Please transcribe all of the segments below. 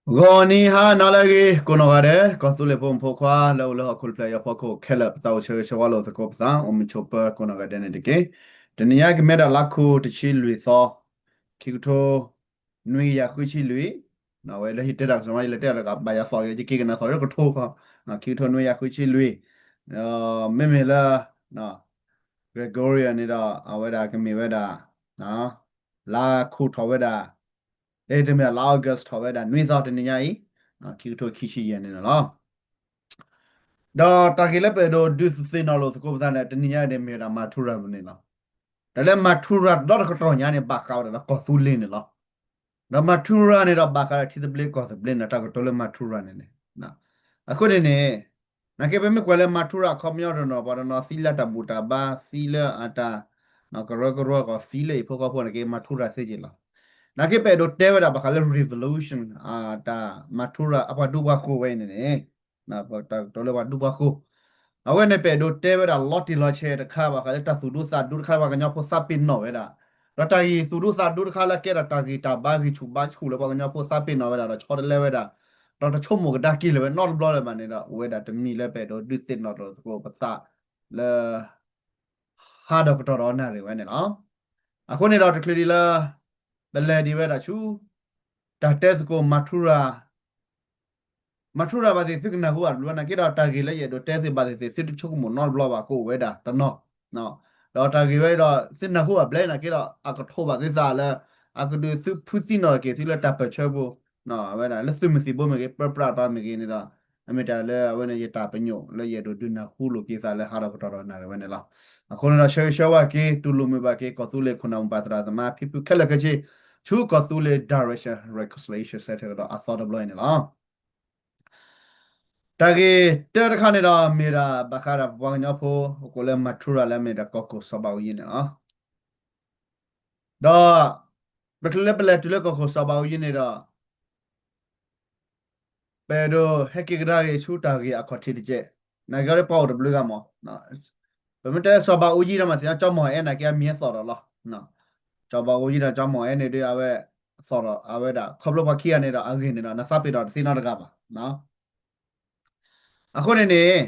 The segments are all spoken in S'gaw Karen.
ဂီၤနံၤဟါနၤလၢအဂ့ၤ ကိးနီၢ်ဂၤဒဲး ကီၢ်သူလ့ၤဖိမုၣ်ဖိခွါ လၢအိၣ်လၢဟီၣ်ခိၣ်တဖျၢၣ်အံၤအဖီခိၣ်ခဲလၢာ် ပသးအိၣ်ဆၢဂ့ၤဆၢဝါလိာ်သကိးပသး အိၣ်မုာ်ဆိးပၢၤကိးနီၢ်ဂၤဒဲးန့ၣ်တက့ၢ်. တနံၤညါကမ့ၢ်ဒၣ်လါခူးတဆံလွံၢ်သီ ခံကထိနွံကယၤဃုဆံလွံၢ်, အဝဲလၢယတဲတၢ်ကစီၣ်မး ယလဲၤတဲတၢ်ကဘၣ်ယၤသီၣ်က့ၤ ယက့ၤကနၣ်သီၣ်လၢကထိဃီ, ခံကထိနွံကယၤဃုဆံလွံၢ်, မ့မ့ၢ်လၢ Gregorian န့ၣ်ဒီး အဝဲဒၣ်ကမ့ၢ်ဝဲဒၣ် လါခူးထီၣ်ဝဲဒၣ် အဲ တမ့ၢ်လါ August ထီၣ်ဝဲဒၣ်နွံသီတနံၤညါအံၤ, ခံကထိခံဆံယဲၢ်န့ၣ်လီၤ. ဒီးတၢ်ဂ့ၢ်လၢပအဲၣ်ဒိးဒုးသ့ၣ်နီၣ်လိာ်သကိးပသးန့ၣ် တနံၤညါအံၤန့ၣ်မ့ၢ်ဝဲဒၣ် Mathura န့ၣ်လီၤ. တၢ်လၢ Mathura ဒီတကတီၢ်ညါန့ၣ် ဘၣ်ဃးဝဲဒၣ်ဒီးကီၢ်သူလ့ၤန့ၣ်လီၤ. ဒီး Mathura န့ၣ်ဒီးဘၣ်ဃးဒီးထံသဘျ့ကီၢ်သဘျ့န့ၣ် တၢ်ကတိၤလၢ Mathura န့ၣ်န့ၣ် အဃိန့ၣ်န့ၣ် နာ်က့ပမ့ၢ်ကွၢ်လၢ Mathura အခီပညီတနီၤ ပှၤတနီၤသံလၢတၢ်ဘူၣ်တၢ်ဘါ သံလၢအတၢ် ကရၢကရိကီၢ် သံလၢအံၤဖိဃီဖိန့ၣ်က့ Mathura သ့က့လီၤ. နာ်က့ပအဲၣ်ဒိးတဲဝဲဒၣ်ဘၣ်ဃးလၢ revolution အတၢ် Mathura အပှၤဒူပှၤဃိၤဝဲအံၤန့ၣ်န့ၣ် တၢ်ကတိၤလၢပှၤဒူပှၤဃိၤ အဝဲန့ၣ်ပအဲၣ်ဒိးတဲဝဲဒၣ်လီၤတံၢ်လီၤဆဲးတခါ ဘၣ်ဃးလၢတၢ်သူၣ်ဒူသးဒူတခါလၢပှၤကညီဖိသးပ့ၤနီၣ်ဝဲဒၣ်, ဒီးတၢ်ဂ့ၢ်သူၣ်ဒူသးဒူတခါလၢကဲဒၣ်တၢ်ဂံၢ်တၢ်ဘါဂံၢ်ဆူၣ်ဘါဆူၣ်လၢပှၤကညီဖိသးပ့ၤနီၣ်ဝဲဒၣ် ဒီးဆီတလဲဝဲဒၣ်, ဒီးတဆိကမိၣ်ကဒါက့ၤလၢၤဝဲနီတဘျီလၢၤဘၣ်န့ၣ်ဒီး အိၣ်ဝဲဒၣ်တမံၤလၢပအဲၣ်ဒိးဒုးသ့ၣ်နီၣ်လိာ်သကိးပသးလၢ ဟါဒီးကတီၢ်ဒီးနၣ်ရံၣ်ဝဲန့ၣ်လီၤ. အဃိန့ၣ်ဒီးတချုးဒံးလၢ ပလဲၤဒံးဝဲဒၣ်ဆူ တၢ်တဲသကိး Mathura Mathura ဘၣ်သ့ၣ်သုကနၢ်ဟူဘၣ်တဘျီနာ်က့ဒီး တၢ်ဂ့ၢ်လၢယအဲၣ်ဒိးတဲသုဘၣ်သ့ၣ်သ့ၣ် သုတဆိကမိၣ်နီတဘျီဘၣ်ကအိၣ်ဝဲဒၣ်တနီၤ, ဒီးတၢ်ဂ့ၢ်ဝဲဒီး သုနၢ်ဟူဘၣ်ဘျဲၣ်နာ်က့ဒီး အကထိးဘၣ်သုသးလၢ အကဒုးသုဖုသံနီၣ်တက့ၢ်သုလၢတၢ်ပၢၢ်ဆၢပူၤ, အဝဲဒၣ်လၢသုးမုၢ်သံၣ်ဘိမ့ၢ်ဂ့ၤ ပၢပြးတပၤမ့ၢ်ဂ့ၤန့ၣ်ဒီး အမ့ၢ်တၢ်လၢအဝဲန့ၣ် ယတၢ်ပညိၣ်လၢယအဲၣ်ဒိးဒုးနၢ်ဟူလိာ်က့ၤသးလၢဟါဒီးကတီၢ်ဒီးနၣ်ရံၣ်ဝဲန့ၣ်လီၤ. အဃိန့ၣ်ဒီး ဆၢဂ့ၤဆၢဝါက့ၤ တူၢ်လိာ်မုာ်ဘၣ်က့ၤ ကီၢ်သူလ့ၤခိၣ်နၢ်မိၢ်ပၢ်သရၣ်သမါ ဖံဖုခဲလၢာ်ခဲဆ့ ဆူကီၢ်သူလ့ၤ Direction Reconciliation Center ကဒီးအသီတဘျီအံၤန့ၣ်လီၤ. တၢ်ဂ့ၢ်တၢတခါန့ၣ်ဒီး မ့ၢ်ဒၣ်ဘၣ်ဃးဒီးပပှၤကညီဖိ ပကိးလၢ Mathura လၢအမ့ၢ်ဒၣ်ကီၢ်ခိၣ်စီၤဘးအူကၠံန့ၣ်လီၤ. ဒီး ပချုးလၢပလဲၤတုၤလၢကီၢ်ခိၣ်စီၤဘးအူကၠံန့ၣ်ဒီး ပအဲၣ်ဒိးဟဲက့ၤကဒါက့ၤဆူတၢ်ဂ့ၢ်အခီၣ်ထံးတက့ၢ်, နာ်က့ဒီးပှၤအိၣ်တဘျုးဂၤမး, ပမ့ၢ်တဲစီၤဘးအူကၠံဒီးမ့ၢ်သ့ၣ်ညါ ကၠီမီၢ်အဲၣ်နာ်က့အမံၤဟဲသီၣ်ဒီးလီၤ. စီၤဘးအူကၠံဒီးကၠီမီၢ်အဲၣ်န့ၣ်ဒီးအဝဲ သီၣ်ဒီးအဝဲဒၣ် ခီဖျိပှၤခံဂၤန့ၣ်ဒီး အဂ့ၢ်န့ၣ်ဒီး နသးပ့ၤဒီးတသ့နီတဂၤဘၣ်. အဃိန့ၣ်န့ၣ်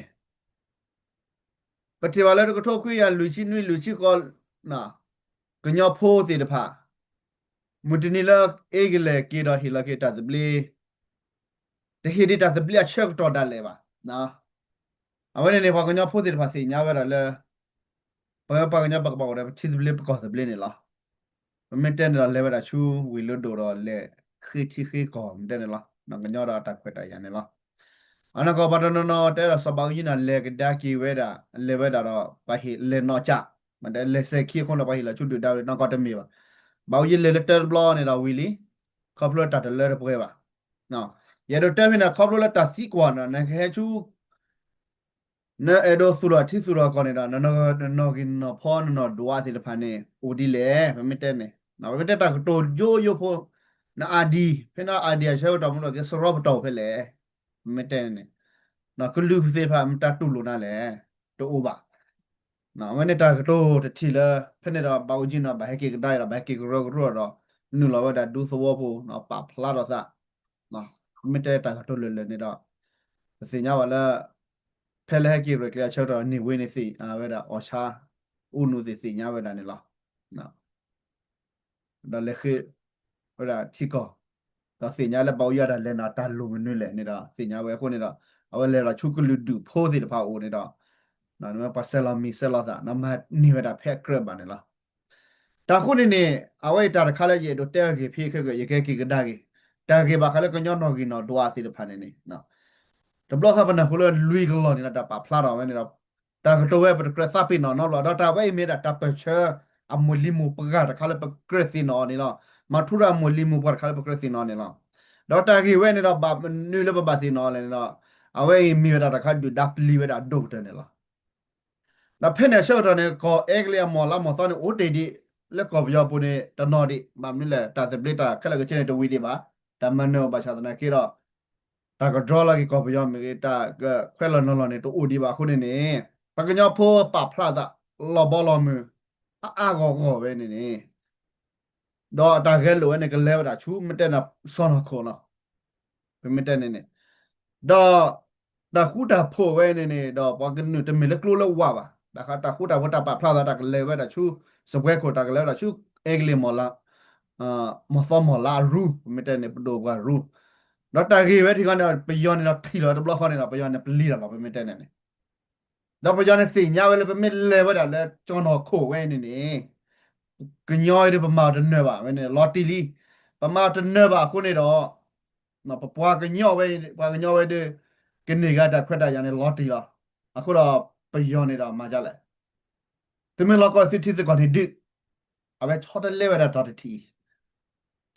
ပထံၣ်ဘၣ်လၢတကထိခွံကယၤလွံၢ်ဆံနွံလွံၢ်ဆံဃိး ကညီဖိသ့ၣ်တဖၣ် မုၢ်တနံၤလၢအ့ကလဲၤက့ၤဒီးဟ့ၣ်လီၤက့ၤတၢ်သဘျ့ တဟ့ၣ်ဒံးတၢ်သဘျ့အဆၢကတီၢ်ဒၣ်လဲာ်ဘၣ်. အဝဲန့ၣ်န့ၣ် ပှၤကညီဖိသ့ၣ်တဖၣ်သ့ၣ်ညါဝဲဒၣ်လၢ ပဝဲပှၤကညီပကဘၣ်အိၣ်ဒီးပထံသဘျ့ပကီၢ်သဘျ့န့ၣ်လီၤ. ပမ့ၢ်တဲန့ၣ်ဒီးလဲၤဝဲဒၣ်ဆူဝ့ၢ်လိဒိၣ်ဒီးလဲၤဃ့ထံဃ့ကီၢ် မ့ၢ်တဲန့ၣ်လီၤ. ကညီဒီးအတၢ်ခွဲးတၢ်ယာ်န့ၣ်လီၤ. အနီၢ်ကီၢ်ပှၤတနီၤနီၤတဲဒီးစီၤဘးအူကၠံန့ၣ် လဲၤကဒါက့ၤဝဲဒၣ် လဲၤဝဲဒၣ်ဒီးပှၤဟ့ၣ်လဲၤနီၢ်ကၠး, မ့ၢ်တဲလဲၤစဲၤခံအဃိန့ၣ် ပှၤဟ့ၣ်လီၤဆူဒုၣ်ဒါဝဲနီၢ်ကီၢ်တမ့ၢ်ဘၣ်. ဘးအူကၠံလဲၤလၢတၢတဘျီန့ၣ်ဒီးဝံၤလံ, ခီဖျိတၢ်တလၢတပှဲၤဘၣ်. ယအဲၣ်ဒိးတဲဖဲန့ၣ် ခီဖျိလၢတၢ်သံကွၢ်န့ၣ် နကဟဲဆူ နအဲၣ်ဒိးသူၣ်ထီၣ်ထံသူၣ်ထီၣ်ကီၢ်န့ၣ်ဒီး နနီၣ်ဂံၢ်နီၣ်ဖီ နနီၣ်ဒွးသ့ၣ်တဖၣ်န့ၣ် အိၣ်ဒ်လဲၣ်. ပမ့ၢ်တဲန့ၣ် ပမ့ၢ်တဲတၢ်ကတိၤယိယိဖိ န ID ဖဲန့ၣ် ID အဆၢကတီၢ်မ့ၢ်လီၤက့ၤ စရီပတီၢ်ဖဲလဲၣ်. ပမ့ၢ်တဲန့ၣ် ကလုာ်သ့ၣ်တဖၣ်မ့ၢ်တၢ်တူၢ်လိာ်နၤလဲၣ်, တအိၣ်ဘၣ်. အဝဲန့ၣ်တၢ်ကတိၤတထံၣ်လၢ ဖဲန့ၣ်ဒီးဘးအူကၠံန့ၣ် ဘၣ်ဟဲက့ၤကဒါဒီး ဘၣ်ဟဲက့ၤကရၢကရိဒီး နုာ်လီၤဝဲဒၣ်ဒူသဝီပူၤ ပာ်ဖျါထီၣ်သး ပမ့ၢ်တဲတၢ်ကတိၤလၢာ်လၢာ်န့ၣ်ဒီး ပသ့ၣ်ညါဘၣ်လၢ ဖဲလၢဟဲက့ၤရဲၣ်ကျဲၤအဆၢကတီၢ်န့ၣ် ဝ့န့ၣ်သ့ၣ်ဝဲဒၣ်အီၣ်ဆါ အူနူသ့ၣ်သ့ၣ်ညါဝဲဒၣ်န့ၣ်လီၤ. ဒီးလဲၤဃ့ဝဲဒၣ်ထံကီၢ် ဒီးသ့ၣ်ညါလၢဘးအူကၠံတၢ်လဲၤနၤတၢ်လိၣ်မနုၤလဲၣ်န့ၣ်ဒီး သ့ၣ်ညါဝဲအဃိန့ၣ်ဒီး အဝဲလဲၤဒီးဆူကလုာ်ဒူၣ်ဖိသ့ၣ်တဖၣ်အအိၣ်န့ၣ်ဒီး ပှၤဆဲးလီၤမံၤဆဲးလီၤသး မၤန့ၢ်ဝဲဒၣ်ဖဲအကြၢးဘၣ်န့ၣ်လီၤ. တၢ်ဃိန့ၣ်န့ၣ် အဝဲအံၤတၢ်တခါလၢယအဲၣ်ဒိးတဲအဂ့ၢ်ဖဲခဲကၢ ယကဟဲက့ၤကဒါက့ၤ တၢ်ဂ့ၢ်ဘၣ်ဃးလၢကညီနီၣ်ဂံၢ်နီၣ်ဒွးသ့ၣ်တဖၣ်န့ၣ်န့ၣ် တဘျီဃီပနၢ်ဟူလၢလွံၢ်ကလီၢ်န့ၣ်ဒီး တၢ်ပာ်ဖျါထီၣ်ဝဲန့ၣ်ဒီး တၢ်ကတိၤဝဲပတကြၢးသးပ့ၤနီၣ်နီတဘျီ ဒီးတၢ်ဝဲအံၤမ့ၢ်ဒၣ်တၢ်ပၢၢ်ဆၢအမိၢ်လံၤမိၢ်ပှၢ်တခါလၢပကြၢးသ့ၣ်နီၣ်အီၤန့ၣ်လီၤ. မၤထူရၤအမိၢ်လံၤမိၢ်ပှၢ်တခါလၢပကြၢးသ့ၣ်နီၣ်အီၤန့ၣ်လီၤ. ဒီးတၢ်ဂ့ၢ်ဝဲန့ၣ်ဒီး ဘၣ်မနုၤလၢပဘၣ်သ့ၣ်နီၣ်အီၤလဲၣ်န့ၣ်ဒီး အဝဲအံၤမ့ၢ်ဝဲဒၣ်တၢ်ခါဒုၣ်ဒါပျံၤဝဲဒၣ်အဒိၣ်ကတၢၢ်န့ၣ်လီၤ. ဒီးဖဲန့ၣ်အဆၢကတီၢ်န့ၣ် ကီၢ်အဲကလံးအမီၢ်လါမီၢ်သီန့ၣ် အိၣ်တ့ၢ်ဒံး လၢကီၢ်ပယီၤပူၤန့ၣ် တနီၤဒံး ဘၣ်မနုၤလဲၣ် တၢ်သဘျ့တၢ်ခဲလၢာ်ခဲဆ့န့ၣ် တဝံၤဒံးဘၣ်, တၢ်မၤနၢၤအီၤဘၣ်ဆၣ်သနာ်က့ဒီး တၢ်ကဒြီလီၤက့ၤကီၢ်ပယီၤမ့ၢ်ဂ့ၤ တၢ်ကခွဲးလီၤနီၢ်လီၤန့ၣ် တအိၣ်ဒံးဘၣ်အဃိန့ၣ်န့ၣ် ပှၤကညီဖိပာ်ဖျါသး လီၤဘီလီၤမုၢ် အါအါဂီၢ်ဂီၢ်ဝဲန့ၣ်န့ၣ် ဒီးတၢ်ဂဲၤလိာ်ဝဲန့ၣ် ကလဲၤဝဲဒၣ်ဆူ မ့ၢ်တဲနၤ စီၢ်နီၤခိၣ်လီၤ. ပမ့ၢ်တဲန့ၣ်န့ၣ်, ဒီး တၢ်ဃူတၢ်ဖိးဝဲန့ၣ်န့ၣ် ဒီးပှၤကနုာ်တမ့ၢ်လၢကျိလၢဝၢ်ဘၣ်, တၢ်ဃူတၢ်ဖိးတၢ်ပာ်ဖျါသး တၢ်ကလဲၤဝဲဒၣ်ဆူ စပွဲခိၣ် တၢ်ကလဲၤဝဲဒၣ်ဆူ အဲကလံးမီၢ်လါ မီၢ်သီမီၢ်လါအရူ ပမ့ၢ်တဲန့ၣ် ပဒိၣ်ပှၢ်ရူ, ဒီးတၢ်ဂ့ၢ်ဝဲထံဃီန့ၣ် ပယီၤန့ၣ်ဒီးထံၣ်လီၤတဘျီဃီန့ၣ်ဒီး ပယီၤန့ၣ်ပလံၤတၢ်လီၤ ပမ့ၢ်တဲန့ၣ်န့ၣ်, ဒီးပယီၤန့ၣ်သ့ၣ်ညါဝဲလၢပမ့ၢ်လဲၤဝဲဒၣ်လၢကၠီၢ်နီၢ်ခိၣ်ဝဲန့ၣ်န့ၣ်, ကညီအံၤဒီးပမၤအီၤတနၢၤဘၣ်ဝဲန့ၣ် လီၤတံၢ်လံ, ပမၤအီၤတနၢၤဘၣ်အဃိန့ၣ်ဒီး ပပှၤကညီဝဲ ပှၤကညီဝဲဒီး ကန့ၢ်က့ၤတၢ်ခွဲးတၢ်ယာ်န့ၣ်လီၤတံၢ်လီၤ, အဃိဒီးပယီၤန့ၣ်ဒီးမၤဒ်လဲၣ် သုမ့ၢ်လီၤကီသုထံသုကီၢ်န့ၣ်ဒုး, အဝဲဆီတလဲဝဲဒၣ်တၢ်တထံၣ်,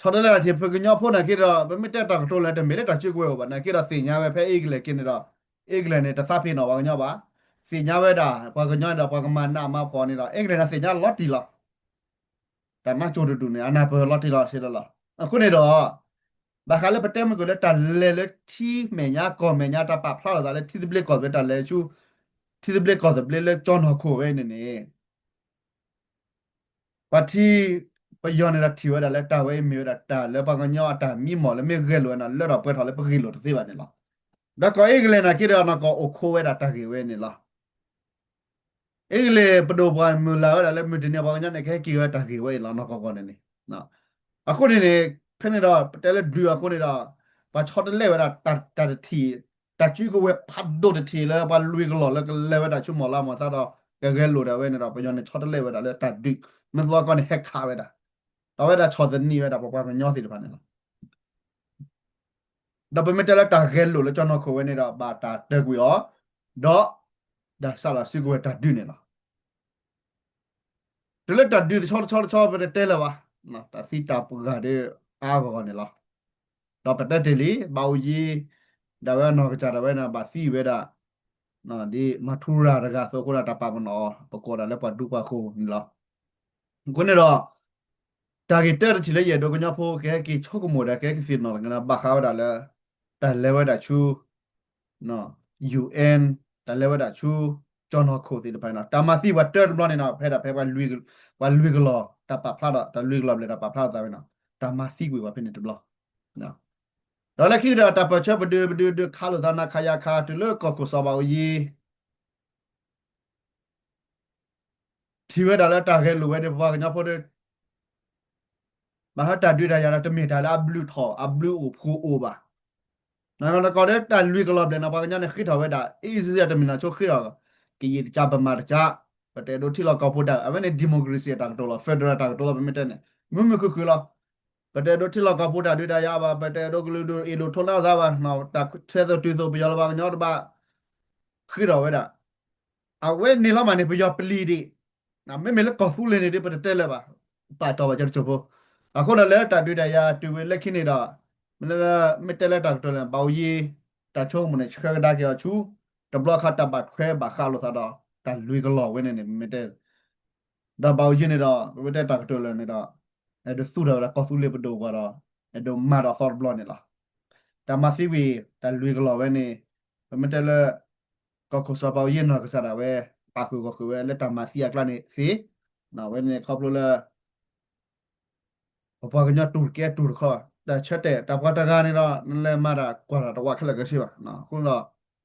ဆီတလဲတၢ်တထံၣ် ပကညီဖိနာ်က့ဒီး ပမ့ၢ်တဲတၢ်ကတိၤလၢတမ့ၢ်လၢတၢ်စုကဝဲၤအိၣ်ဘၣ် နာ်က့ဒီးသ့ၣ်ညါဝဲဖဲအ့ကလဲၣ်က့ၤန့ၣ်ဒီး, အ့ကလဲၣ်န့ၣ် တသးဖ့ၣ်နီၣ်ပှၤကညီဘၣ်, သ့ၣ်ညါဝဲဒၣ် ပှၤကညီန့ၣ်ဒီး ပှၤကမၤနးမၤဖှီၣ်န့ၣ်ဒီး အ့ကလဲၣ်န့ၣ်သ့ၣ်ညါလီၤတံၢ်လီၤ တၢ်နါကၠိတဒူၣ်န့ၣ် အနၢ်ပၢၢ်လီၤတံၢ်လီၤဆဲးလီၤလီၤ. အဃိန့ၣ်ဒီး ဘၣ်ဃးလၢပတဲမုၢ်ကၢၢ်လၢတၢ်လဲၤလၢထံမဲာ်ညါကီၢ်မဲာ်ညါ တၢ်ပာ်ဖျါလိာ်သးလၢထံသဘျ့ကီၢ်သဘျ့ တၢ်လဲၤဆူ ထံသဘျ့ကီၢ်သဘျ့လၢကၠီၢ်နီၢ်ခိၣ်ဝဲန့ၣ်န့ၣ် ပှၤထံ ပယီၤန့ၣ်ဒီးထံၣ်ဝဲဒၣ်လၢတၢ်ဝဲအံၤမ့ၢ်ဝဲဒၣ်တၢ်လၢပှၤကညီအတၢ်မံမီၢ်လၢမ့ၢ်ဂဲၤလိာ်ဝဲန့ၣ် လၢထီၣ်ပှဲၤထီၣ်လၢပဂ့ၢ်လိာ်တသ့ဘၣ်န့ၣ်လီၤ. ဒီးကီၢ်အ့ကလဲၣ်နာ်က့ဒီး နီၢ်ကီၢ်အိၣ်ခိးဝဲဒၣ်တၢ်ဂ့ၢ်ဝဲန့ၣ်လီၤ. အ့ကလဲၣ်ပဒိၣ်ပှၢ်မုၢ်လၢ်ဝဲဒၣ်လၢမုၢ်တနံၤပှၤကညီန့ၣ် ကဟဲက့ၤဝဲတၢ်ဂ့ၢ်ဝဲအံၤလီၤ နီၢ်ကီၢ်ကီၢ်န့ၣ်န့ၣ်. အဃိန့ၣ်န့ၣ် ဖဲန့ၣ်ဒီး ပတဲလၢဒုးအဃိန့ၣ်ဒီး ပှၤဆီတလဲဝဲဒၣ်တၢ်တထံၣ် တၢ်စုကဝဲၤဖးဒိၣ်တထံၣ်လၢပှၤလွံၢ်ကလီၢ်လၢကလဲၤဝဲဒၣ်ဆူမီၢ်လါမီၢ်သါဒီး ကဂဲၤလိာ်ဒၣ်ဝဲန့ၣ်ဒီး ပယီၤန့ၣ်ဆီတလဲဝဲဒၣ်လၢတၢ်ဒုး မ့ၢ်သီကီၢ်န့ၣ်ဟဲခးဝဲဒၣ် ဒီးဝဲဒၣ်ဆီၣ်သနံးဝဲဒၣ်ပပှၤကညီသ့ၣ်တဖၣ်န့ၣ်လီၤ. ဒီးပမ့ၢ်တဲလၢတၢ်ဂဲၤလိာ်လၢကၠီၢ်နီၢ်ခိၣ်ဝဲန့ၣ်ဒီး ဘၣ်တၢ်တၢၢ်ကွံာ်အီၤ ဒီး တၢ်ဆါလီၤစုကဝဲၤတၢ်ဒုးန့ၣ်လီၤ. တုၤလၢတၢ်ဒုးတဆီတဆီတဆီ ပတတဲလၢၤဘၣ်, တၢ်သံတၢ်ပှၢ်ဒီးအါဂီၢ်ဂီၢ်န့ၣ်လီၤ. ဒီးပတဲတ့ၢ်လံ ဘၣ်အိၣ်ယံၤ ဒၣ်ဝဲအနီၢ်ကစၢ်ဒၣ်ဝဲန့ၣ် ဘၣ်သံဝဲဒၣ် ဒ်မၤထူရၤတဂၤအသိးအဃိဒီး တၢ်ပာ်ပနီၣ်အီၤ ပကိးဒၣ်လၢပှၤဒူပှၤယိၤန့ၣ်လီၤ. အဃိန့ၣ်ဒီး တၢ်ဂ့ၢ်တၢတထံၣ်လၢယအဲၣ်ဒိးကညီဖိ ကဟဲက့ၤဆိကမိၣ်ဒီး ကဟဲက့ၤသ့ၣ်နီၣ်တၢ်န့ၣ် ဘၣ်ဃးဝဲဒၣ်လၢ တၢ်လဲၤဝဲဒၣ်ဆူ UN တၢ်လဲၤဝဲဒၣ်ဆူ ကၠီၢ်နီၢ်ခိၣ်သ့ၣ်တဖၣ်န့ၣ် တၢ်မၤသံပှၤတၢတဘျီန့ၣ်နီၤ ဖဲဒၣ်ဖဲ ပှၤလွံၢ်ကလီၢ် တၢ်ပာ်ဖျါဒီး တၢ်လွံၢ်ကလီၢ်ဘျဲၣ် တၢ်ပာ်ဖျါအသးဝဲနီၤ တၢ်မၤသံကွံာ်ပှၤဖဲန့ၣ်တဘျီ ဒီးလၢခံကတၢၢ် တၢ်ပၢၢ်ဆၢပဒုးပဒုးဒုးခးလိာ်သးနၤခးယၤခး တုၤလၢကီၢ်ခိၣ်စီၤဘၣ်အူယံၤ ထံၣ်ဝဲဒၣ်လၢတၢ်ဂဲၤလိာ်ဝဲဒီးပပှၤကညီဖိဒီး ဘၣ်ဟဲတၢ်ဒုးတၢ်ယၤဒီး တမ့ၢ်တၢ်လၢအဘျုးထီၣ် အဘျုးအိၣ်ဖှိၣ်အိၣ်ဘၣ်. နီၢ်နီၢ်ကီၢ်ဒီးတၢ်လွံၢ်ကလီၢ်ဘျဲၣ်န့ၣ် ပှၤကညီန့ၣ်ဃ့ထီၣ်ဝဲဒၣ် အ့စ့ၣ်တမ့ၢ်နီၢ်ဆိဃ့ထီၣ် ကယံာ်တကးပမၤတကး ပတအဲၣ်ဒိးထံလီၢ်ကီၢ်ပူၤတၢ် အဝဲန့ၣ် democracy အတၢ်ကတိၤလီၤ federal တၢ်ကတိၤလီၤ ပမ့ၢ်တဲန့ၣ် မုာ်မုာ်ခုၣ်ခုၣ်လီၤ. ပတအဲၣ်ဒိးထံလီၢ်ကီၢ်ပူၤတၢ်ဒုးတၢ်ယၤဘၣ် ပတအဲၣ်ဒိးကလုာ်ဒူၣ်အ့ၣ်လိာ်ထိးလၢအသးဘၣ် တၢ်ထဲသိးတုၤသိးပယီၤလၢပှၤကညီတဘၣ် ဃ့ထီၣ်ဝဲဒၣ် အဝဲန့ၣ်လီၤမးန့ၣ် ပယီၤပျံၤဒံး မ့မ့ၢ်လၢကီၢ်သူလ့ၤန့ၣ်ဒီး ပတတဲလၢၤဘၣ် ပာ်တီၢ်ဘၣ်ကၠီတစိၢ်ဖိ အဃိဒီးလၢတၢ်ဒုးတၢ်ယၤတုၤဝဲလၢခံန့ၣ်ဒီး မ့ၢ်တဲလၢတၢ်ကတိၤလၢ ဘၣ်အူယံၤ တၢ်ဆိကမိၣ်န့ၣ် ဆှၢကဒါက့ၤအီၤဆူ တဘျီခါတၢ်ဘၣ်ထွဲဘၣ်ဃးလိာ်သးဒီး တၢ်လွံၢ်ကလီၢ်ဝဲန့ၣ်န့ၣ် မ့ၢ်တဲ ဒီးဘၣ်အူယံၤန့ၣ်ဒီး ပမ့ၢ်တဲတၢ်ကတိၤလၢာ်န့ၣ်ဒီး အဲၣ်ဒိးသူၣ်ထီၣ်ဝဲဒၣ်ကီၢ်သူလ့ၤပဒိၣ်ပှၤဒီး အဲၣ်ဒိးမၤဒီးအသီတဘျီန့ၣ်လီၤ. တၢ်မၤသံဝံၤ တၢ်လွံၢ်ကလီၢ်ဝဲန့ၣ် ပမ့ၢ်တဲလၢ ကီၢ်ခိၣ်စီၤဘၣ်အူယံၤနီၢ်ကစၢ်ဒၣ်ဝဲ ပာ်ဃုာ်ဂီၢ်ဃုာ်ဝဲလၢတၢ်မၤသံအကျါန့ၣ်သ့ ဝဲန့ၣ်ခီဖျိလၢ ပပှၤကညီတူၢ်တကဲတူၢ်တခီ တၢ်ဆၢတဲာ် တၢ်ပှၤတဂၤန့ၣ်ဒီး နလဲၤမၤတၢ်ကွၢ်တၢ်တဝးခဲလၢာ်ခဲဆ့ဘၣ်. အဃိဒီး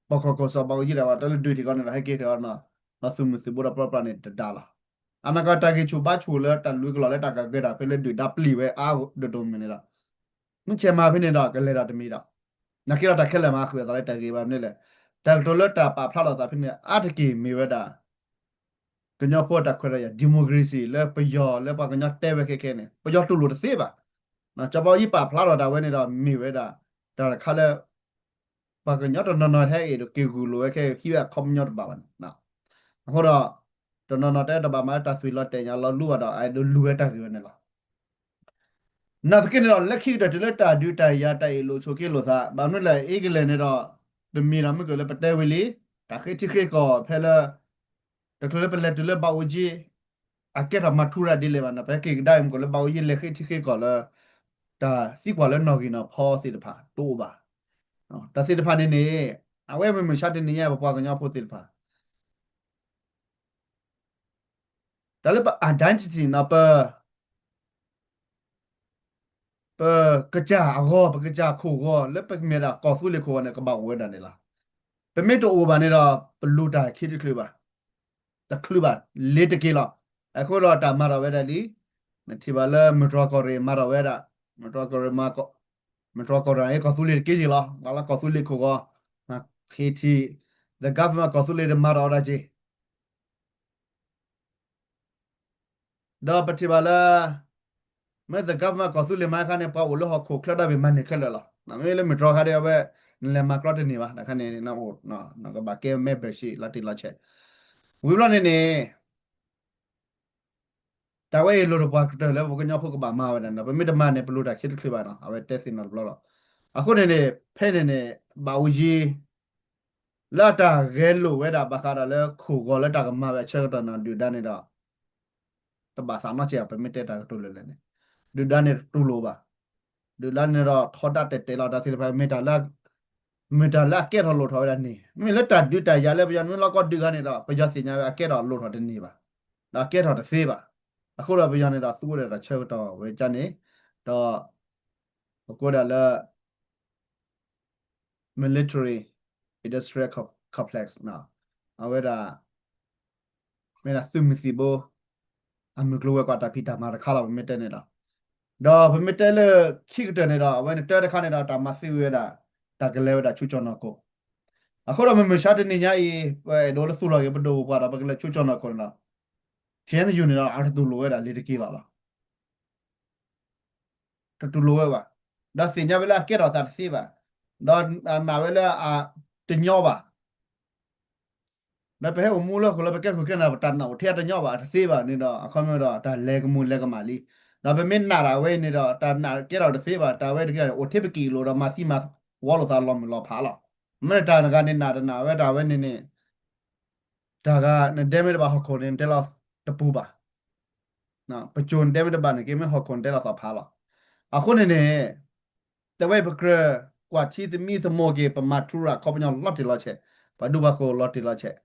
ပကီၢ်ခိၣ်စီၤဘၣ်အူယံၤဒၣ်ဝဲ တၢ်လၢဒုးထံၣ်ကီးန့ၣ်ဒီး ဟဲက့ၤထီၣ်ဒီး သုးမုၢ်သုးဘိဒီးပျီပျီန့ၣ်တဒါလီၤ. အနီၢ်ကီၢ်တၢ်ဂံၢ်ဆူၣ်ဘါဆူၣ်လၢတၢ်လွံၢ်ကလီၢ်လၢတၢ်ကကဲတၢ်ဖဲလၢဒုၣ်ဒါပျံၤဝဲအါဒိၣ်ဒိၣ်မုၢ်န့ၣ်ဒီး မုၢ်ဆဲးမၤဖဲန့ၣ်ဒီး ကလဲၤဒီးတမံၤဒီး နာ်က့ဒီးတၢ်ခဲလၢာ်မၤဃုာ်အသးလၢတၢ်ဂ့ၢ်ဘၣ်မနုၤလဲၣ်, တၢ်ကတိၤလၢတၢ်ပာ်ဖျါထီၣ်သးဖဲန့ၣ် အါတက့ၢ်မ့ၢ်ဝဲဒၣ် ကညီဖိတၢ်ခွဲးတၢ်ယာ် democracy လၢပယီၤလၢပှၤကညီတဲဝဲခဲခဲန့ၣ် ပယီၤတူၢ်လိာ်တသ့ဘၣ်. စီၤဘၣ်အူယံၤပာ်ဖျါထီၣ်တၢ်ဝဲန့ၣ်ဒီး မ့ၢ်ဝဲဒၣ် တၢ်တခါလၢ ပှၤကညီတနီၤနီၤဟဲအံၤဒီးက့ၤဂုာ်လိာ်ဝဲခဲဟံးဝဲအခီပညီတဘၣ်ဘၣ်န့ၣ်. အဃိဒီး တနီၤနီၤတဲတဘၣ်မၤတၢ်သွံၣ်လီၤတဲာ်ညါလီၤလူဘၣ်ဒီး အအဲၣ်ဒိးလူၤဝဲတၢ်ဂ့ၢ်ဝဲန့ၣ်လီၤ. နာ်သက့န့ၣ်ဒီး လၢခံကတၢၢ်တုၤလၢတၢ်ဒုးတၢ်ယၤတၢ်အ့ၣ်လိာ်ဆိးက့လိာ်သး ဘၣ်မနုၤလဲၣ် အ့ကလဲၣ်န့ၣ်ဒီး တမံၤဒီးမ့ၢ်ကၢၢ်လၢပတဲဝံၤလံ တၢ်ဃ့ထံဃ့ကီၢ်ဖဲလၢ တချုးလၢပလဲၤတုၤလၢဘၣ်အူကၠံ အကဲထီၣ်မၤထူရၤဒ်လဲၣ်ဘၣ်န့ၣ် ပဟဲက့ၤကဒါအံၤမ့ၢ်ကၢၢ်လၢဘၣ်အူကၠံလဲၤဃ့ထံဃ့ကီၢ်လၢ တၢ်သံကွၢ်လၢနီၣ်ဂံၢ်နီၣ်ဖီသ့ၣ်တဖၣ်တအိၣ်ဘၣ်. တၢ်သ့ၣ်တဖၣ်န့ၣ်န့ၣ် အဝဲမုၢ်မဆါတနံၤညါပပှၤကညီဖိသ့ၣ်တဖၣ် တၢ်လၢပ identity န့ၣ် ပ ပ ပကစၢ်အဂီၢ် ပကစၢ်ခိၣ်ဂီၤ လၢပမ့ၢ်ဒၣ်ကီၢ်သူလ့ၤခိၣ်ဂီၤန့ၣ် ကဘၣ်အိၣ်ဝဲဒၣ်န့ၣ်လီၤ. ပမ့ၢ်တအိၣ်ဘၣ်န့ၣ်ဒီး ပလူၤတၢ်ခံတချုးဘၣ်, တချုးဘၣ်, လ့ၤတက့ၢ်လီၤ. အဃိဒီးတၢ်မၤထီၣ်ဝဲဒၣ်လံ, နထံၣ်ဘၣ်လၢမုၢ်တြီၢ်ကီၢ်ရ့ၣ်မၤထီၣ်ဝဲဒၣ်, မုၢ်တြီၢ်ကီၢ်ရ့ၣ်မၤ မုၢ်တြီၢ်ကီၢ်ရ့ၣ်အံၤ ကီၢ်သူလ့ၤတက့ၢ်လီၤ, လၢကီၢ်သူလ့ၤခိၣ်ဂီၤ, ခ့ထံ, the government ကီၢ်သူလ့ၤတမၤထီၣ်ဝဲဒၣ်က့ၢ် ဒီးပထံၣ်ဘၣ်လၢ မ့ၢ် the government ကီၢ်သူလ့ၤမၤခါန့ၣ် ပှၤအိၣ်လၢဟီၣ်ခိၣ်ချၢဒီဘ့ၣ်မၤန့ၢ်ခဲလၢာ်လီၤ. မ့မ့ၢ်လၢမုၢ်တြီၢ်ခါဒီးအဝဲ နလဲၤမၤကြီတန့ၢ်ဘၣ်, တခါန့ၣ် နကဘၣ်ကဲ membership လီၤတံၢ်လီၤဆဲး, ဝံၤဘျီန့ၣ်န့ၣ် တၢ်ဝဲအံၤလိၣ်ဒီးပှၤကတၢၢ်လၢပှၤကညီဖိကဘၣ်မၤဝဲဒၣ်န့ၣ်ဒီး ပမ့ၢ်တမၤန့ၣ် ပလူၤတၢ်ခံတချုးဘၣ်နီၤ, အဝဲတဲသ့ၣ်နီၣ်တဘျီလီၤ. အဃိန့ၣ်န့ၣ် ဖဲန့ၣ်န့ၣ် ဘၣ်အိၣ်ယံၤ လၢအတၢ်ဂဲၤလိာ်ဝဲဒၣ်ဘၣ်ဃးဒီးလၢခိၣ်ဂီၤလၢတၢ်ကမၤဝဲအဆၢကတီၢ်န့ၣ် ဒုၣ်ဒါန့ၣ်ဒီး တဘၣ်သးနီတစဲးဘၣ်, ပမ့ၢ်တဲတၢ်ကတိၤလၢာ်လၢာ်န့ၣ် ဒုၣ်ဒါန့ၣ်တတူၢ်လိာ်ဘၣ်. ဒုၣ်ဒါန့ၣ်ဒီးထီဒါတဲာ်တဲာ်လီၤတၢ်သ့ၣ်တဖၣ် မ့ၢ်တၢ်လၢ မ့ၢ်တၢ်လၢအကဲထီၣ်လိၣ်ထီၣ်ဝဲဒၣ်န့ၣ်, မ့မ့ၢ်လၢတၢ်ဒုးတၢ်ယၤလၢပယီၤမ့ၢ်လီၤကီဒုးခါန့ၣ်ဒီး ပယီၤသ့ၣ်ညါဝဲအကဲထီၣ်လိၣ်ထီၣ်တန့ၢ်ဘၣ်, ဒီးအကဲထီၣ်တသ့ဘၣ်. အဃိဒီးပယီၤန့ၣ်ဒီးသူဝဲဒၣ်တၢ်ဆၢကတီၢ်ဝဲကန့ၣ်, ဒီး ပကိးဒၣ်လၢ military industrial complex အဝဲဒၣ် မ့ၢ်ဒၣ်သုးမုၢ်သံၣ်ဘိ အမုၢ်ကျိၤဝဲၤကွာ်တၢ်ဖံးတၢ်မၤတခါလီၤ ပမ့ၢ်တဲန့ၣ်ဒီး, ဒီးပမ့ၢ်တဲလၢခံကတၢၢ်န့ၣ်ဒီး အဝဲန့ၣ်တၢ်တခါန့ၣ်ဒီး တၢ်မၤသံဝဲဒၣ် တၢ်ကလဲၤဝဲဒၣ်ဆူကၠီၣ်နီၢ်ခိၣ်, အဃိဒီးမုၢ်မဆါတနံၤညါအံၤ ပအဲၣ်ဒိးလၢသူၣ်ထီၣ်က့ၤပဒိၣ်ပပှၢ်ဒီး ပကလဲၤဆူကၠီၣ်နီၢ်ခိၣ်န့ၣ်ဒီး ခဲအံၤန့ၣ်ဒီး အတတူၢ်လိာ်ဝဲဒၣ်လ့ၤတက့ၢ်လီၤလီၤ တတူၢ်လိာ်ဝဲဘၣ်, ဒီးသ့ၣ်ညါဝဲလၢအကဲထီၣ်သးတသ့ဘၣ်, ဒီးနာ်ဝဲလၢအတညီဘၣ်, ဒီးပဟဲအိၣ်မူလၢဟီၣ်ခိၣ်လၢပကဲဃုာ်ကဲနၤ ပတၢ်နာ်အိၣ်ထဲအတညီဘၣ် အတသ့ဘၣ်န့ၣ်ဒီး အခီပညီဒီး တၢ်လဲၤကမူၤလဲၤကမၣ်လံ, ဒီးပမ့ၢ်နာ်ဒၣ်ဝဲအံၤန့ၣ်ဒီး တၢ်နာ်ကဲထီၣ်တသ့ဘၣ် တၢ်ဝဲတကဲအိၣ်ထဲပကံၢ်လိၤဒီး မၤသံမၤဝီလိာ်သးလီၤမုၢ်လီၤဖးလီၤ, မ့ၢ်တၢ်နဂၤန့ၣ်နာ်တနာ်ဝဲတၢ်ဝဲန့ၣ်န့ၣ် တၢ်ဂၤနဒဲမ့ၢ်တဘၣ်ဟီၣ်ခိၣ်န့ၣ် နတဲလီၤတပူၤဘၣ်, ပစိၤနဒဲမ့ၢ်တဘၣ်န့ၣ်က့ မ့ၢ်ဟီၣ်ခိၣ်နတဲလီၤသီၣ်ဖးလီၤ, အဃိန့ၣ်န့ၣ် တဝဲပကြၢးကွၢ်ထံသမံသမိးက့ၤ ပမၤထူရၤခီပညီလီၤတံၢ်လီၤဆဲး, ပှၤဒူပှၤဃိၤလီၤတံၢ်လီၤဆဲး,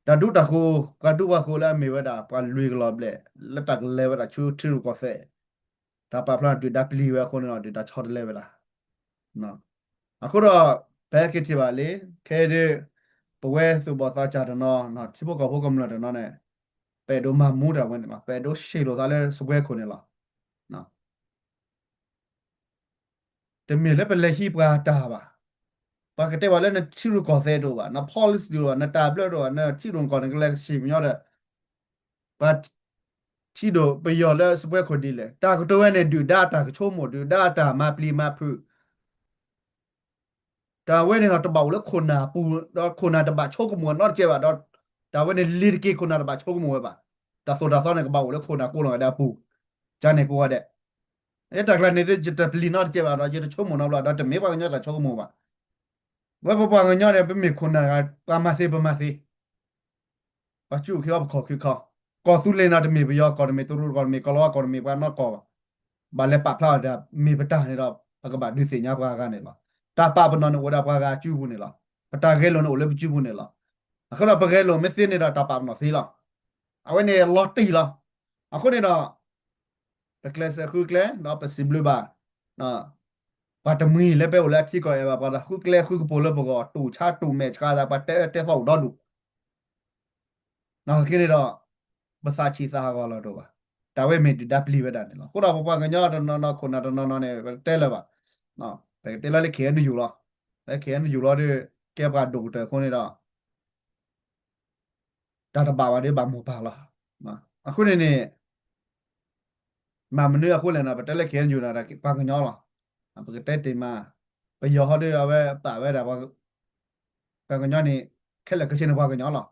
တၢ်ဒူတၢ်ဃိၤ ပှၤဒူပှၤဃိၤလၢအမ့ၢ်ဝဲဒၣ် ပှၤလွံၢ်ကလီၤဘျဲၣ် လၢတၢ်ကလဲၤဝဲဒၣ်ဆူထံရူၢ်ကီၢ်သဲး တၢ်ပာ်ဖျါဒုၣ်ဒါပျံၤဝဲအဃိန့ၣ်ဒီး ဒုၣ်ဒါဆီတလဲဝဲဒၣ်, အဃိဒီး ပဟဲက့ၤထံၣ်ဘၣ်လံ ခဲဒုး ပဝဲသူၣ်ဘီၣ်သးစၢ်တနီၤ ထံဖိကီၢ်ဖိကမျၢၢ်တနီၤန့ၣ် ပအဲၣ်ဒိးမၤမူတၢ်ဝဲန့ၣ်လီၤ. ပအဲၣ်ဒိးဆံးလိာ်သးလၢစပွဲခိၣ်န့ၣ်လီၤ. တမ့ၢ်လၢပလဲၤဟံးပှၤတၢ်ဘၣ်. ပှၤကတဲပှၤလၢနထံရူၢ်ကီၢ်သဲးတအိၣ်ဘၣ်, န policy တအိၣ်ဘၣ်, နတၢ်ဘျၢတအိၣ်ဘၣ်, နထံရူၢ်ကီၢ်န့ၣ် ကလဲၤကဆံၣ်ပညီဒီး ပှၤထံၣ်ဒိၣ်ပယီၤလၢစပွဲခိၣ်ဒ်လဲၣ်. တၢ်ကတိၤဝဲန့ၣ် ဒုၣ်ဒါတၢ်ကဆိကမိၣ်, ဒုၣ်ဒါတၢ်မၤပျံၤမၤဖုး တၢ်ဝဲန့ၣ်ဒီးတဘၣ်အိၣ်လၢခိၣ်နၢ်ပူၤ, ဒီးခိၣ်နၢ်တဘၣ်ဆိကမိၣ်နီတစဲးဘၣ်, ဒီးတၢ်ဝဲန့ၣ်လ့ၤတက့ၢ် ခိၣ်နၢ်တဘၣ်ဆိကမိၣ်ဝဲဘၣ်. တၢ်သိၣ်တၢ်သီန့ၣ် ကဘၣ်အိၣ်လၢခိၣ်နၢ်ကိးလီၤဝဲဒၣ်အပူၤ, ကန့ၣ်ကိးဂၤဒဲး. တၢ်ကျါန့ၣ် ယတပျံၤနီတစဲးဘၣ်ဒီး ယတဆိကမိၣ်နီတဘျီ ဒီးတမ့ၢ်ပှၤကညီတၢ်ဆိကမိၣ်ဘၣ်. ဝဲပပှၤကညီန့ၣ် ပမ့ၢ်ခိၣ်နၢ်ဂၤ ပှၤမၤသ့ပမၤသ့ ပှၤကူၣ်ခံခီပခီၣ်ခံခီ, ကီၢ်သူလ့ၤန့ၣ်တမ့ၢ်ပယီၤကီၢ်, တမ့ၢ်တရူးကီၢ်, တမ့ၢ်ကီၢ်လီၤဝါကီၢ်, တမ့ၢ်ပှၤနီၢ်ကီၢ်ဘၣ်. ဘၣ်လဲၤပာ်ဖျါအီၤဒီး မ့ၢ်ပတၢ်န့ၣ်ဒီး ပကဘၣ်ဒုးသ့ၣ်ညါပှၤဂၤန့ၣ်လီၤ. တၢ်ပာ်ပနီၣ်န့ၣ်အိၣ်ဒီးပှၤဂၤအစုပူၤန့ၣ်လီၤ. ပတၢ်ဂဲၤလိာ်န့ၣ်အိၣ်လၢပစုပူၤန့ၣ်လီၤ. အဃိဒီးပဂဲၤလိာ်မ့ၢ်သ့န့ၣ်ဒီး တၢ်ပာ်ပနီၣ်သ့လီၤ. အဝဲန့ၣ်လီၤတံၢ်လီၤ. အဃိန့ၣ်ဒီး ပကျဲးစၢးဃုကျဲ ဒီးပစံးဘျုးဘၣ် ပှၤတမှံၤလၢပအိၣ်လၢအထံကီၢ်အဲၣ်ဘၣ်ပှၤဒီး ဃုကျဲဃုကပိာ်လၢပဂီၢ် တူၢ်ဆါတူၢ်မဲာ်ဆါသး ပှၤတဲအၢတဲသီအိၣ်ဒီဒူၣ် နာ်သက့န့ၣ်ဒီး ပသးဆံးသးဟးဂီၤလီၤတအိၣ်ဘၣ်. တၢ်ဝဲမ့ၢ်ဒုၣ်ဒါပျံၤဝဲဒၣ်န့ၣ်လီၤ. အဃိဒီးပပှၤကညီတနီၤနီၤ ခိၣ်နၢ်တနီၤနီၤန့ၣ် ပတဲလၢၤဘၣ်. ပကတဲလၢလၢ ခ့ၣ်အဲၣ်ယူၣ်လီၤ. လၢ ခ့ၣ်အဲၣ်ယူၣ်လီၤဒီး ကဲပှၤဒိၣ်ကတၢၢ်အဃိန့ၣ်ဒီး တၢ်တဘၣ်ဝဲဒၣ်ဘၣ်မိၢ်ပၢ်လီၤ. အဃိန့ၣ်န့ၣ် မ့ၢ်မနုၤအဃိလဲၣ်န့ၣ် ပတဲလၢ ခ့ၣ်အဲၣ်ယူၣ် န့ၣ်ဒီး ပှၤကညီလီၤ. ပကတဲတ့ၢ်မး ပယီၤဟီဒီး အဝဲပာ်ဝဲဒၣ် ပှၤကညီန့ၣ် ခဲလၢာ်ခဲဆ့န့ၣ်ပှၤကညီလီၤ.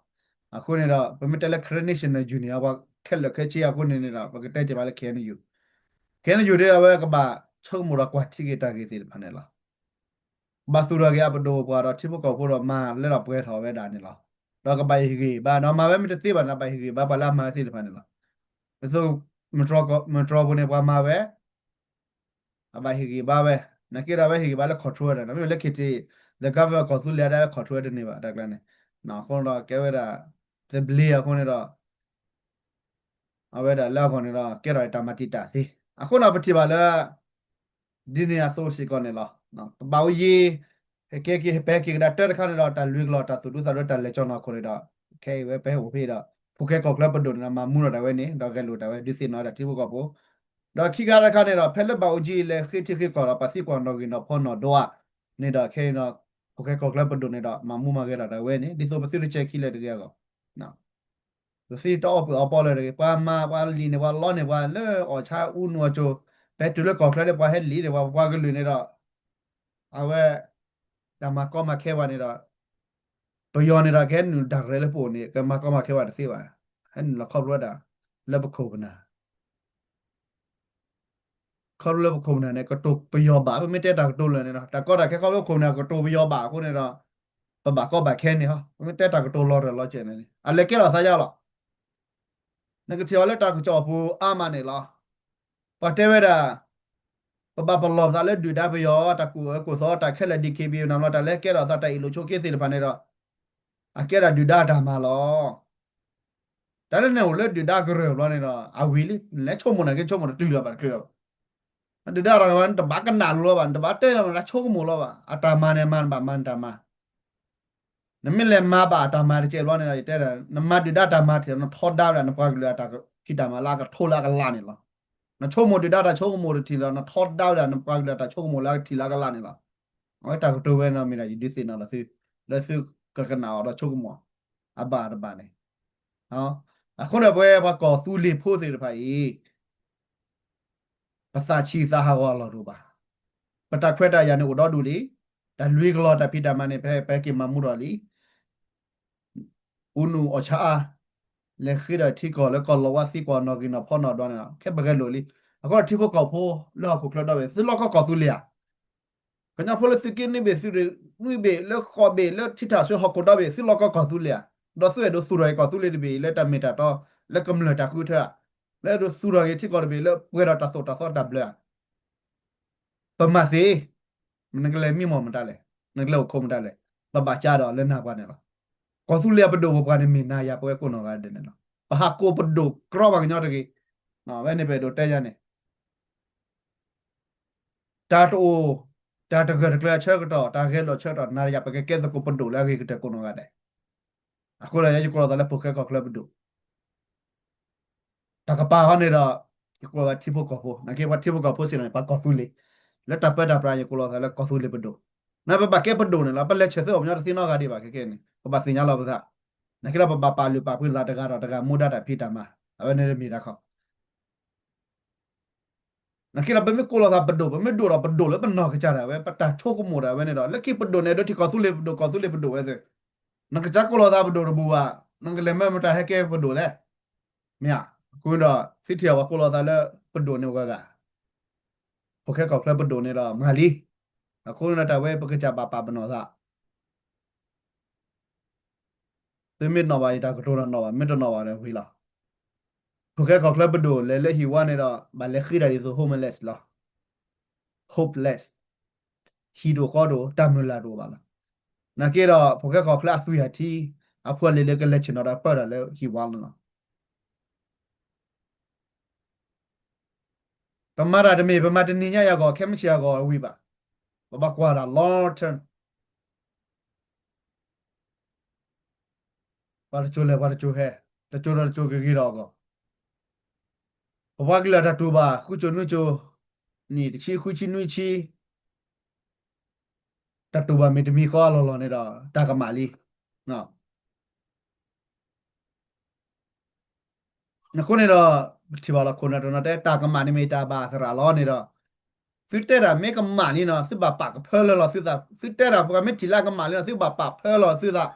အဃိန့ၣ်ဒီး ပမ့ၢ်တဲလၢ Karen National Union အပှၤခဲလၢာ်ခဲဆ့အဃိန့ၣ်န့ၣ်ဒီး ပကတဲတ့ၢ်မးလၢ ခ့ၣ်အဲၣ်ယူၣ်, ခ့ၣ်အဲၣ်ယူၣ်ဒီး အဝဲကဘၣ်ဆိကမိၣ်ဒီးကွၢ်ထံက့ၤတၢ်ဂ့ၢ်သ့ၣ်တဖၣ်န့ၣ်လီၤ. ဘၣ်သူၣ်ထီၣ်က့ၤအပဒိၣ်ပပှၢ်ဒီးထံဖိကီၢ်ဖိဒီးမၤလၢထီၣ်ပှဲၤထီၣ်ဝဲဒၣ်န့ၣ်လီၤ. ဒီးကဘၣ်ဟ့ၣ်ဂံၢ်ဘါ ဒီးမၤဝဲမ့ၢ်တသ့ဘၣ်န့ၣ် ဘၣ်ဟ့ၣ်ဂံၢ်ဘါပှၤလၢအမၤဝဲသ့ၣ်တဖၣ်န့ၣ်လီၤ. ဒ်သိး မုၢ်တြီၢ်ပူၤန့ၣ် ပှၤမၤဝဲ အဘၣ်ဟ့ၣ်ဂံၢ်ဘါဝဲ, နာ်သက့ဒီးအဝဲဟ့ၣ်ဂံၢ်ဘါလၢ control ဝဲဒၣ်န့ၣ် မ့မ့ၢ်လၢ ခ့ၣ်ထံး the government ကီၢ်သူလ့ၤဒၣ်ဝဲ control ဝဲတန့ၢ်ဘၣ် တၢ်ကျါန့ၣ်, အဃိဒီးကဲဝဲဒၣ် သဘျ့အဃိန့ၣ်ဒီး အဝဲဒၣ်လၢအဂီၢ်န့ၣ်ဒီး ကဲထီၣ်တၢ်မၤတံာ်တာ်သ့. အဃိန့ၣ် ပထံၣ်ဘၣ်လၢ ဒ်န့ၣ်အသိးစ့ၢ်ကီးန့ၣ်လီၤ. ပဘၣ်အိၣ်ယံၤ ဟဲက့ၤက့ၤ ဟဲပဟဲက့ၤကဒါတၢ်တခါန့ၣ်ဒီး တၢ်လွံၢ်ကလီၢ် တၢ်သူၣ်ဒူသးဒူ တၢ်လဲၤကၠီၣ်နီၤခိၣ်န့ၣ်ဒီး ခဲအံၤဝဲပဟဲအိၣ်ဖဲဒီး ဖိၣ်ဃဲကီၢ်ချၢပဒိၣ်န့ၣ်ဒီး မၤမူထီၣ်တၢ်ဝဲန့ၣ် ဒီးဂဲၤလိာ်တၢ်ဝဲ ဒုးသ့ၣ်နီၣ်ဝဲဒၣ်ထံဖိကီၢ်ဖိ ဒီးခံခါတခါန့ၣ်ဒီး ဖဲလၢဘၣ်အိၣ်ယံၤလဲၤဃ့ထံဃ့ကီၢ်ဒီး ပှၤသံကွၢ်နီၣ်ဂံၢ်နီၣ်ဖိနီၣ်ဒိးဧါန့ၣ်ဒီး ခဲအံၤဒီး ဖိၣ်ဃဲကီၢ်ချၢပဒိၣ်န့ၣ်ဒီး မၤမူမၤဂဲၤထီၣ်တၢ်ဝဲန့ၣ် ဒ်သိးပသုတကဲခံလဲၣ်တဂ့ၤအဂီၢ် ပသုတအီၣ်ပှဲၤအီပီလၢတဂ့ၤ ပှၤမၤပှၤလံၤန့ၣ် ပှၤလီန့ၢ်ပှၤလၢအီၣ်ဆါအူနူအကၠိၤ ပတုၤလၢကီၢ်ချၢလၢ ပှၤဟဲလံၤန့ၣ် ပှၤပှၤကလုာ်န့ၣ်ဒီး အဝဲ တၢ်မၤကီမၤခဲပှၤန့ၣ်ဒီး ပယီၤန့ၣ်ဒီး ကဟဲနုာ်ဒၣ်ရဲၣ်လၢပအိၣ်န့ၣ် ကမၤကီမၤခဲပှၤတသ့ဘၣ်. ဟဲနုာ်လီၤခီဖျိဒၣ် လၢပခိၣ်ပနၢ် ခီဖျိလၢပခိၣ်ပနၢ်န့ၣ် ကတိၤပယီၤဘၣ် ပမ့ၢ်တဲတၢ်ကတိၤလၢာ်န့ၣ်ဒီး တၢ်ကီတၢ်ခဲခီဖျိခိၣ်ပနၢ် ကတိၤပယီၤဘၣ်အဃိန့ၣ်ဒီး ပဘၣ်ကီဘၣ်ခဲန့ၣ်ဟီ ပမ့ၢ်တဲတၢ်ကတိၤလီၤတၢ်လီၤကဲန့ၣ် အလဲၤကဲထီၣ်သးယါလီၤ. နကထံၣ်အီၤလၢတၢ်ကစီၣ်အပူၤအါမးန့ၣ်လီၤ. ပှၤတဲဝဲဒၣ် ပဘၣ်ပလီၢ်ပသးလၢဒုၣ်ဒါပယီၤ တၢ်ကူၣ်အၢကူၣ်သီ တၢ်ခဲလၢာ် ဒီး ကဘီယူၤ နၤလီၤ တၢ်လဲၤကဲထီၣ်သး တၢ်အ့ၣ်လိာ်ဆိးက့သ့ၣ်တဖၣ်န့ၣ်ဒီး အကဲဒၣ်ဒုၣ်ဒါအတၢ်မၤလီၤ. တၢ်လၢနအိၣ်လၢဒုၣ်ဒါကရၢၢ်ဘျီန့ၣ်ဒီး အဝံၤလံ နလဲၤဆိကမိၣ်န့ၣ်က့ ဆိကမိၣ်တတုၤလၢၤဘၣ်တချုးလၢၤဘၣ်. ဒုၣ်ဒါတၢ်မၤန့ၣ် တဘၣ်ကနၣ်လိၤလီၤဘၣ် နတဘၣ်တဲလီၤ နဆိကမိၣ်လီၤဘၣ် အတၢ်မၤန့ၣ်မၤ နဘၣ်မၤနတၢ်မၤ နမ့ၢ်လဲၤမၤဘၣ်အတၢ်မၤတကဲဘျီန့ၣ်ဒီး ယတဲဒီး နမၤဒုၣ်ဒါတၢ်မၤတထံၣ်ဒီး နထီဒါဝဲဒၣ်နပှၤကလုာ်အတၢ်ဖံးတၢ်မၤလၢအကထိလၢအကလးန့ၣ်လီၤ. နဆိကမိၣ်ဒုၣ်ဒါတၢ်ဆိကမိၣ်တထံၣ်ဒီး နထီဒါဝဲဒၣ်နပှၤကလုာ်အတၢ်ဆိကမိၣ်လၢအကထံၣ်လၢအကလးန့ၣ်လီၤ. အဝဲတၢ်ကတိၤဝဲန့ၣ်မ့ၢ်ဒၣ် ယဒုးသ့ၣ်နီၣ်လီၤသု လၢသုကကနၣ်အီၤဒီးဆိကမိၣ် အဘၣ်တဘၣ်န့ၣ် အဃိန့ၣ်ပဝဲပှၤကီၢ်သူလ့ၤဖိသ့ၣ်တဖၣ်အံၤ ပသးဆံးသးဟးဂီၤအလီၢ်တအိၣ်ဘၣ်. ပတၢ်ခွဲးတၢ်ယာ်န့ၣ်အိၣ်ဒီဒူၣ်လံ. တၢ်လွံၢ်ကလီၢ်တၢ်ဖံးတၢ်မၤန့ၣ် ပဟဲက့ၤမၤမူထီၣ်လံ. အူနူအီၣ်ဆါအါ လဲၤဃ့ဒီးထံကီၢ်လၢကီၢ်လီၤဝါသံကွၢ်နီၣ်ဂံၢ်နီၣ်ဖိနီၣ်ဒိးန့ၣ်လီၤ. ခဲပဂဲၤလိာ်လံ. အဃိဒီးထံဖိကီၢ်ဖိလၢဟီၣ်ခိၣ်ချၢဒီဘ့ၣ် သုလီၢ်ကီၢ်ကီၢ်သူလ့ၤဧါ. ကညီဖိလၢသုးက့နွံဘ့ၣ် သုးရ့ၣ်နွံဘ့ၣ် လၢဃိးဘ့ၣ် လၢထံထၣ်ဆှၢဟီၣ်ခိၣ်ဒီဘ့ၣ် သုလီၢ်ကီၢ်ကီၢ်သူလ့ၤဧါ. ဒီးသုအဲၣ်ဒိးသူၣ်ထီၣ်က့ၤကီၢ်သူလ့ၤတဘ့ၣ်အံၤ လၢတၢ်မ့ၢ်တၢ်တီ လၢကမျၢၢ်တၢ်ဃုထၢဧါ. လၢအဲၣ်ဒိးသူၣ်ထီၣ်က့ၤထံကီၢ်တဘ့ၣ်လၢပှဲၤဒီးတၢ်သိၣ်တၢ်သီတၢ်ဘျၢဧါ. ပမၤသ့, နကလဲၤမံမီၢ်မတၤလဲၣ်, နကလဲၤအိၣ်ခိးမတၤလဲၣ်, ပဘၣ်ကၢ်ဒီးလၢနၤပှၤန့ၣ်လီၤ. ကီၢ်သူလ့ၤအပဒိၣ်ပပှၢ်န့ၣ်မ့ၢ်နၤယၤပဝဲကိးနီၢ်ဂၤဒဲးန့ၣ်လီၤ. ပဟးကိးပဒိၣ်ကြီပှၤကညီတဂ့ၤ. ဝဲန့ၣ်ပအဲၣ်ဒိးတဲယၤန့ၣ် တၢ်တအိၣ်, တၢ်တဂၢၢ်တကျၢၤအဆၢကတီၢ်, တၢ်ဂဲၤလိာ်အဆၢကတီၢ်, နၤယၤပကကဲသကိးပဒိၣ်လၢအဂ့ၤကတၢၢ်ကိးနီၢ်ဂၤဒဲး. အဃိဒီးယဲယကိးလီၤသးလၢဖိၣ်ဃဲကီၢ်ချၢပဒိၣ် တၢ်ကပၤဟီန့ၣ်ဒီး ယကိးလီၤသးထံဖိကီၢ်ဖိ, နာ်က့ပှၤထံဖိကီၢ်ဖိစ့ၢ်ကီးန့ၣ် ပှၤကီၢ်သူလ့ၤ, လၢတၢ်ပၢတၢ်ပြးယကိးလီၤသးလၢကီၢ်သူလ့ၤပဒိၣ်. နပဘၣ်ကဲပဒိၣ်န့ၣ်လီၤ, ပလဲၤဆၢသၢအိၣ်မညီတသ့နီတဂၤဒံးဘၣ်ခဲကဲန့ၣ်, ပဘၣ်သ့ၣ်ညါလီၤပသး. နာ်က့ဒီးပဘၣ်ပာ်လုၢ်ပာ်ပှ့ၤလိာ်သးတဂၤဒီးတဂၤမူဒါတၢ်ဖံးတၢ်မၤ, အဝဲန့ၣ်မ့ၢ်တၢ်ခီ နာ်က့ဒီးပမ့ၢ်ကိးလီၤသးပဒိၣ်, ပမ့ၢ်ဒိၣ်ဒီးပဒိၣ်လၢပနီၢ်ကစၢ်ဒၣ်ဝဲ, ပတၢ်ဆိကမိၣ်ဒၣ်ဝဲန့ၣ်ဒီး လၢခံပဒိၣ်န့ၣ် ဒိးထံၣ်ကီၢ်သူလ့ၤပဒိၣ်, ကီၢ်သူလ့ၤပဒိၣ်ဝဲသ့ၣ်, နကစၢ်ကိးလီၤသးပဒိၣ်တဘူၣ်ဘၣ်, နကလဲၤမၢမတၤဟဲကဲပဒိၣ်လဲၣ်. မ့ၢ်ဧါ, အဃိဒီး သုထံၣ်အပှၤကိးလီၤသးလၢပဒိၣ်န့ၣ်ဂၤဂၤ, ဖိၣ်ဃဲကီၢ်ချၢပဒိၣ်န့ၣ်ဒီးမၤလံ. အဃိန့ၣ်ဒီးတၢ်ဝဲပကစၢ်ဘၣ်ပာ်ပနီၣ်သး သုမ့ၢ်နီၣ်ဘၣ်ယတၢ်ကတိၤဒီးနီၣ်ဘၣ်, မ့ၢ်တနီၣ်ဘၣ်ဒီးဝံၤလီၤ. ဖိၣ်ဃဲကီၢ်ချၢပဒိၣ်လဲၤလၢဟံၣ်ဝါန့ၣ်ဒီး ဘၣ်လဲၤဃ့တၢ်ဒ်သိး homeless လီၤ. Hopeless, ဟံၣ်တအိၣ်ဃီတအိၣ်, တၢ်မုၢ်လၢ်တအိၣ်ဘၣ်လီၤ. နာ်က့ဒီး ဖိၣ်ဃဲကီၢ်ချၢအသွံၣ်အထံ အဖိအလံၤလၢကလဲၤဆ့ၣ်နီၤဒီးပၢတၢ်လၢဟံၣ်ဝါန့ၣ်လီၤ. ပမၤတၢ်တမ့ၢ် ပမၤတနံၤညါအံၤအဂီၢ်, ခဲမုၢ်ဆ့ၣ်အဂီၢ်ဝံၤဘၣ်. ပဘၣ်ကွၢ်တၢ် long term. ပှၤတစိၤလဲၤပှၤတစိၤဟဲ, တစိၤဒီးတစိၤကဂ့ၤဒီးအဂီၢ်, ပပှၤကလုာ်အတၢ်တူၢ်ဘၣ် ဃုစိၤနွံစိၤ, နံၣ်တဆံ ဃုဆံ နွံဆံ, တၢ်တူၢ်ဘၣ်မ့ၢ်တမံၤဃီအလီၢ်လီၢ်န့ၣ်ဒီး တၢ်ကမၣ်လံ. အဃိန့ၣ်ဒီး ပထံၣ်ဘၣ်လီၤခိၣ်နၢ်တနီၤတဲ တၢ်ကမၣ်န့ၣ်မ့ၢ်တၢ်ဘၣ်အသရၣ်လီၤန့ၣ်ဒီး, သုတဲတၢ်မ့ၢ်ကမၣ်လံနီၤ သုဘၣ်ပာ်ကဖၢလၢလီၤသုသး, သုတဲတၢ်ပှၤမ့ၢ်ထံၣ်လၢအကမၣ်လံနီၤ သုဘၣ်ပာ်ဖၢလီၤသုသး လၢ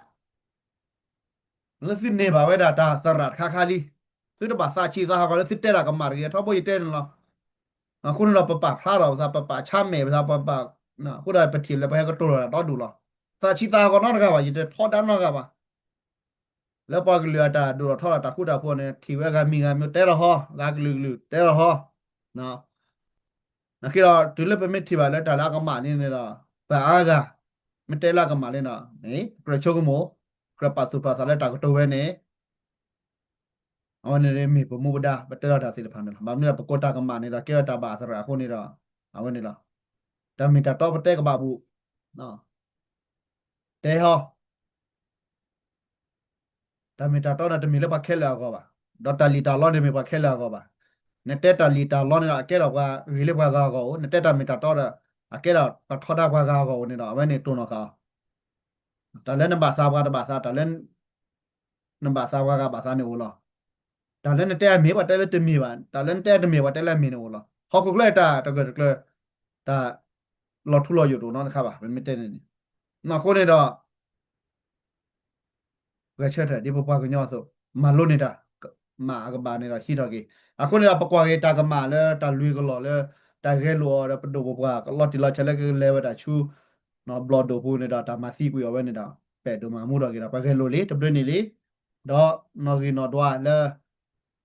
သုန့ၢ်ဘၣ်ဝဲဒၣ်တၢ်သရၣ်တခါခါလံ. သုတဘၣ်သးဆံးသးဟးဂီၤလၢသုတဲတၢ်ကမၣ်တဂ့ၤ, ထီဘိယတဲန့ၣ်လီၤ. အဃိန့ၣ်ဒီးပပာ်ဖျါထီၣ်ပသး, ပပာ်ဆါမဲာ်ပသး, ပပာ်, အဃိဒီးပထံၣ်လၢပဟဲကတိၤလီၤတၢ်ဒီဒူၣ်လီၤ. သးဆံးသးဟးဂီၤနီတဂၤဘၣ်, ယတထီဒါနီတဂၤဘၣ်. လၢပှၤကလုာ်အတၢ်ဒိၣ်ထီၣ်ထီထီၣ်တၢ်ဃူတၢ်ဖိးန့ၣ် ထံၣ်ဝဲဂၤမံၤဂၤမံၤတဲလီၤဟီ, ဂၤကလုာ်ကလုာ်တဲလီၤဟီ. နာ်က့ဒီး တုၤလၢပမ့ၢ်ထံၣ်ဘၣ်လၢတၢ်လၢအကမၣ်လံန့ၣ်ဒီး ပှၤအါဂၤ မ့ၢ်တဲလၢအကမၣ်လံဒီး ကြၢးဆိကမိၣ်, ကြၢးပာ်သူၣ်ပာ်သးလၢတၢ်ကတိၤဝဲန့ၣ် အဝဲန့ၣ်မ့ၢ်ပမူပဒါ ပတဲလီၤတၢ်သ့ၣ်တဖၣ်န့ၣ်လီၤ. ဘၣ်မနုၤဒီး ပကိးတၢ်ကမၣ်န့ၣ်ဒီး ကဲဝဲတၢ်ဘၣ်အသရၣ်အဃိန့ၣ်ဒီး အဝဲန့ၣ်လီၤ. တၢ်မ့ၢ်တၢ်တီပတဲကဘၣ်ဘူး, တဲဟီ, တၢ်မ့ၢ်တၢ်တီန့ၣ် တမ့ၢ်လၢပှၤခဲလၢာ်အဂီၢ်ဘၣ်, ဒီးတၢ်လံၣ်တၢ်လီန့ၣ်မ့ၢ်ပှၤခဲလၢာ်အဂီၢ်ဘၣ်. နတဲတၢ်လံၣ်တၢ်လီန့ၣ်ဒီး အကဲထီၣ်ပှၤဂ့ၤလၢပှၤဂၤအဂီၢ်ဧိၤ, နတဲတၢ်မ့ၢ်တၢ်တီဒီး အကဲထီၣ်ပှၤထီဒါပှၤဂၤအဂီၢ်ဧိၤန့ၣ်ဒီး အဝဲန့ၣ်တိၢ်နီၣ်ဃာ်အီၤ တၢ်လၢနဘၣ်သးပှၤတဘၣ်သး, တၢ်လၢ နဘၣ်သးပှၤဂၤဘၣ်သးန့ၣ်အိၣ်လီၤ. တၢ်လၢနတဲအမ့ၢ် ပှၤတဲလၢတမ့ၢ်ဘၣ်, တၢ်လၢနတဲတမ့ၢ် ပှၤတဲလၢအမ့ၢ်န့ၣ်အိၣ်လီၤ. ဟီၣ်ခိၣ်ချၢတၢ်တဂၢၢ်တကျၢၤ တၢ်လီၤထူလီၤယိာ်တအိၣ်နီတခါဘၣ်, ပမ့ၢ်တဲန့ၣ်န့ၣ်. အဃိန့ၣ်ဒီး ဂဲၤဆၢထၢၣ်ဒ်ပပှၤကညီအသိး, မၤလိန့ၢ်တၢ်, မၤအကဘၣ်န့ၣ်ဒီးဟံးထီၣ်က့ၤ. အဃိန့ၣ်ဒီး ပကွၢ်က့ၤတၢ်ကမၣ်လၢတၢ်လွံၢ်ကလီၢ်လၢ တၢ်ဂဲၤလိာ်အီၤဒီးပဒိၣ်ပပှၢ်လီၤတံၢ်လီၤဆဲးလၢကလဲၤဝဲဒၣ်ဆူ ဘျီၣ်ဒိၣ်ပူၤန့ၣ်ဒီး တၢ်မၤသံကွံာ်အီၤဝဲန့ၣ်ဒီး ပအဲၣ်ဒိးမၤမူထီၣ်က့ၤဒီး ပှၤဂဲၤလိာ်လံ တဘျုးန့ၣ်လံ. ဒီးနီၣ်ဂံၢ်နီၣ်ဒွးလၢ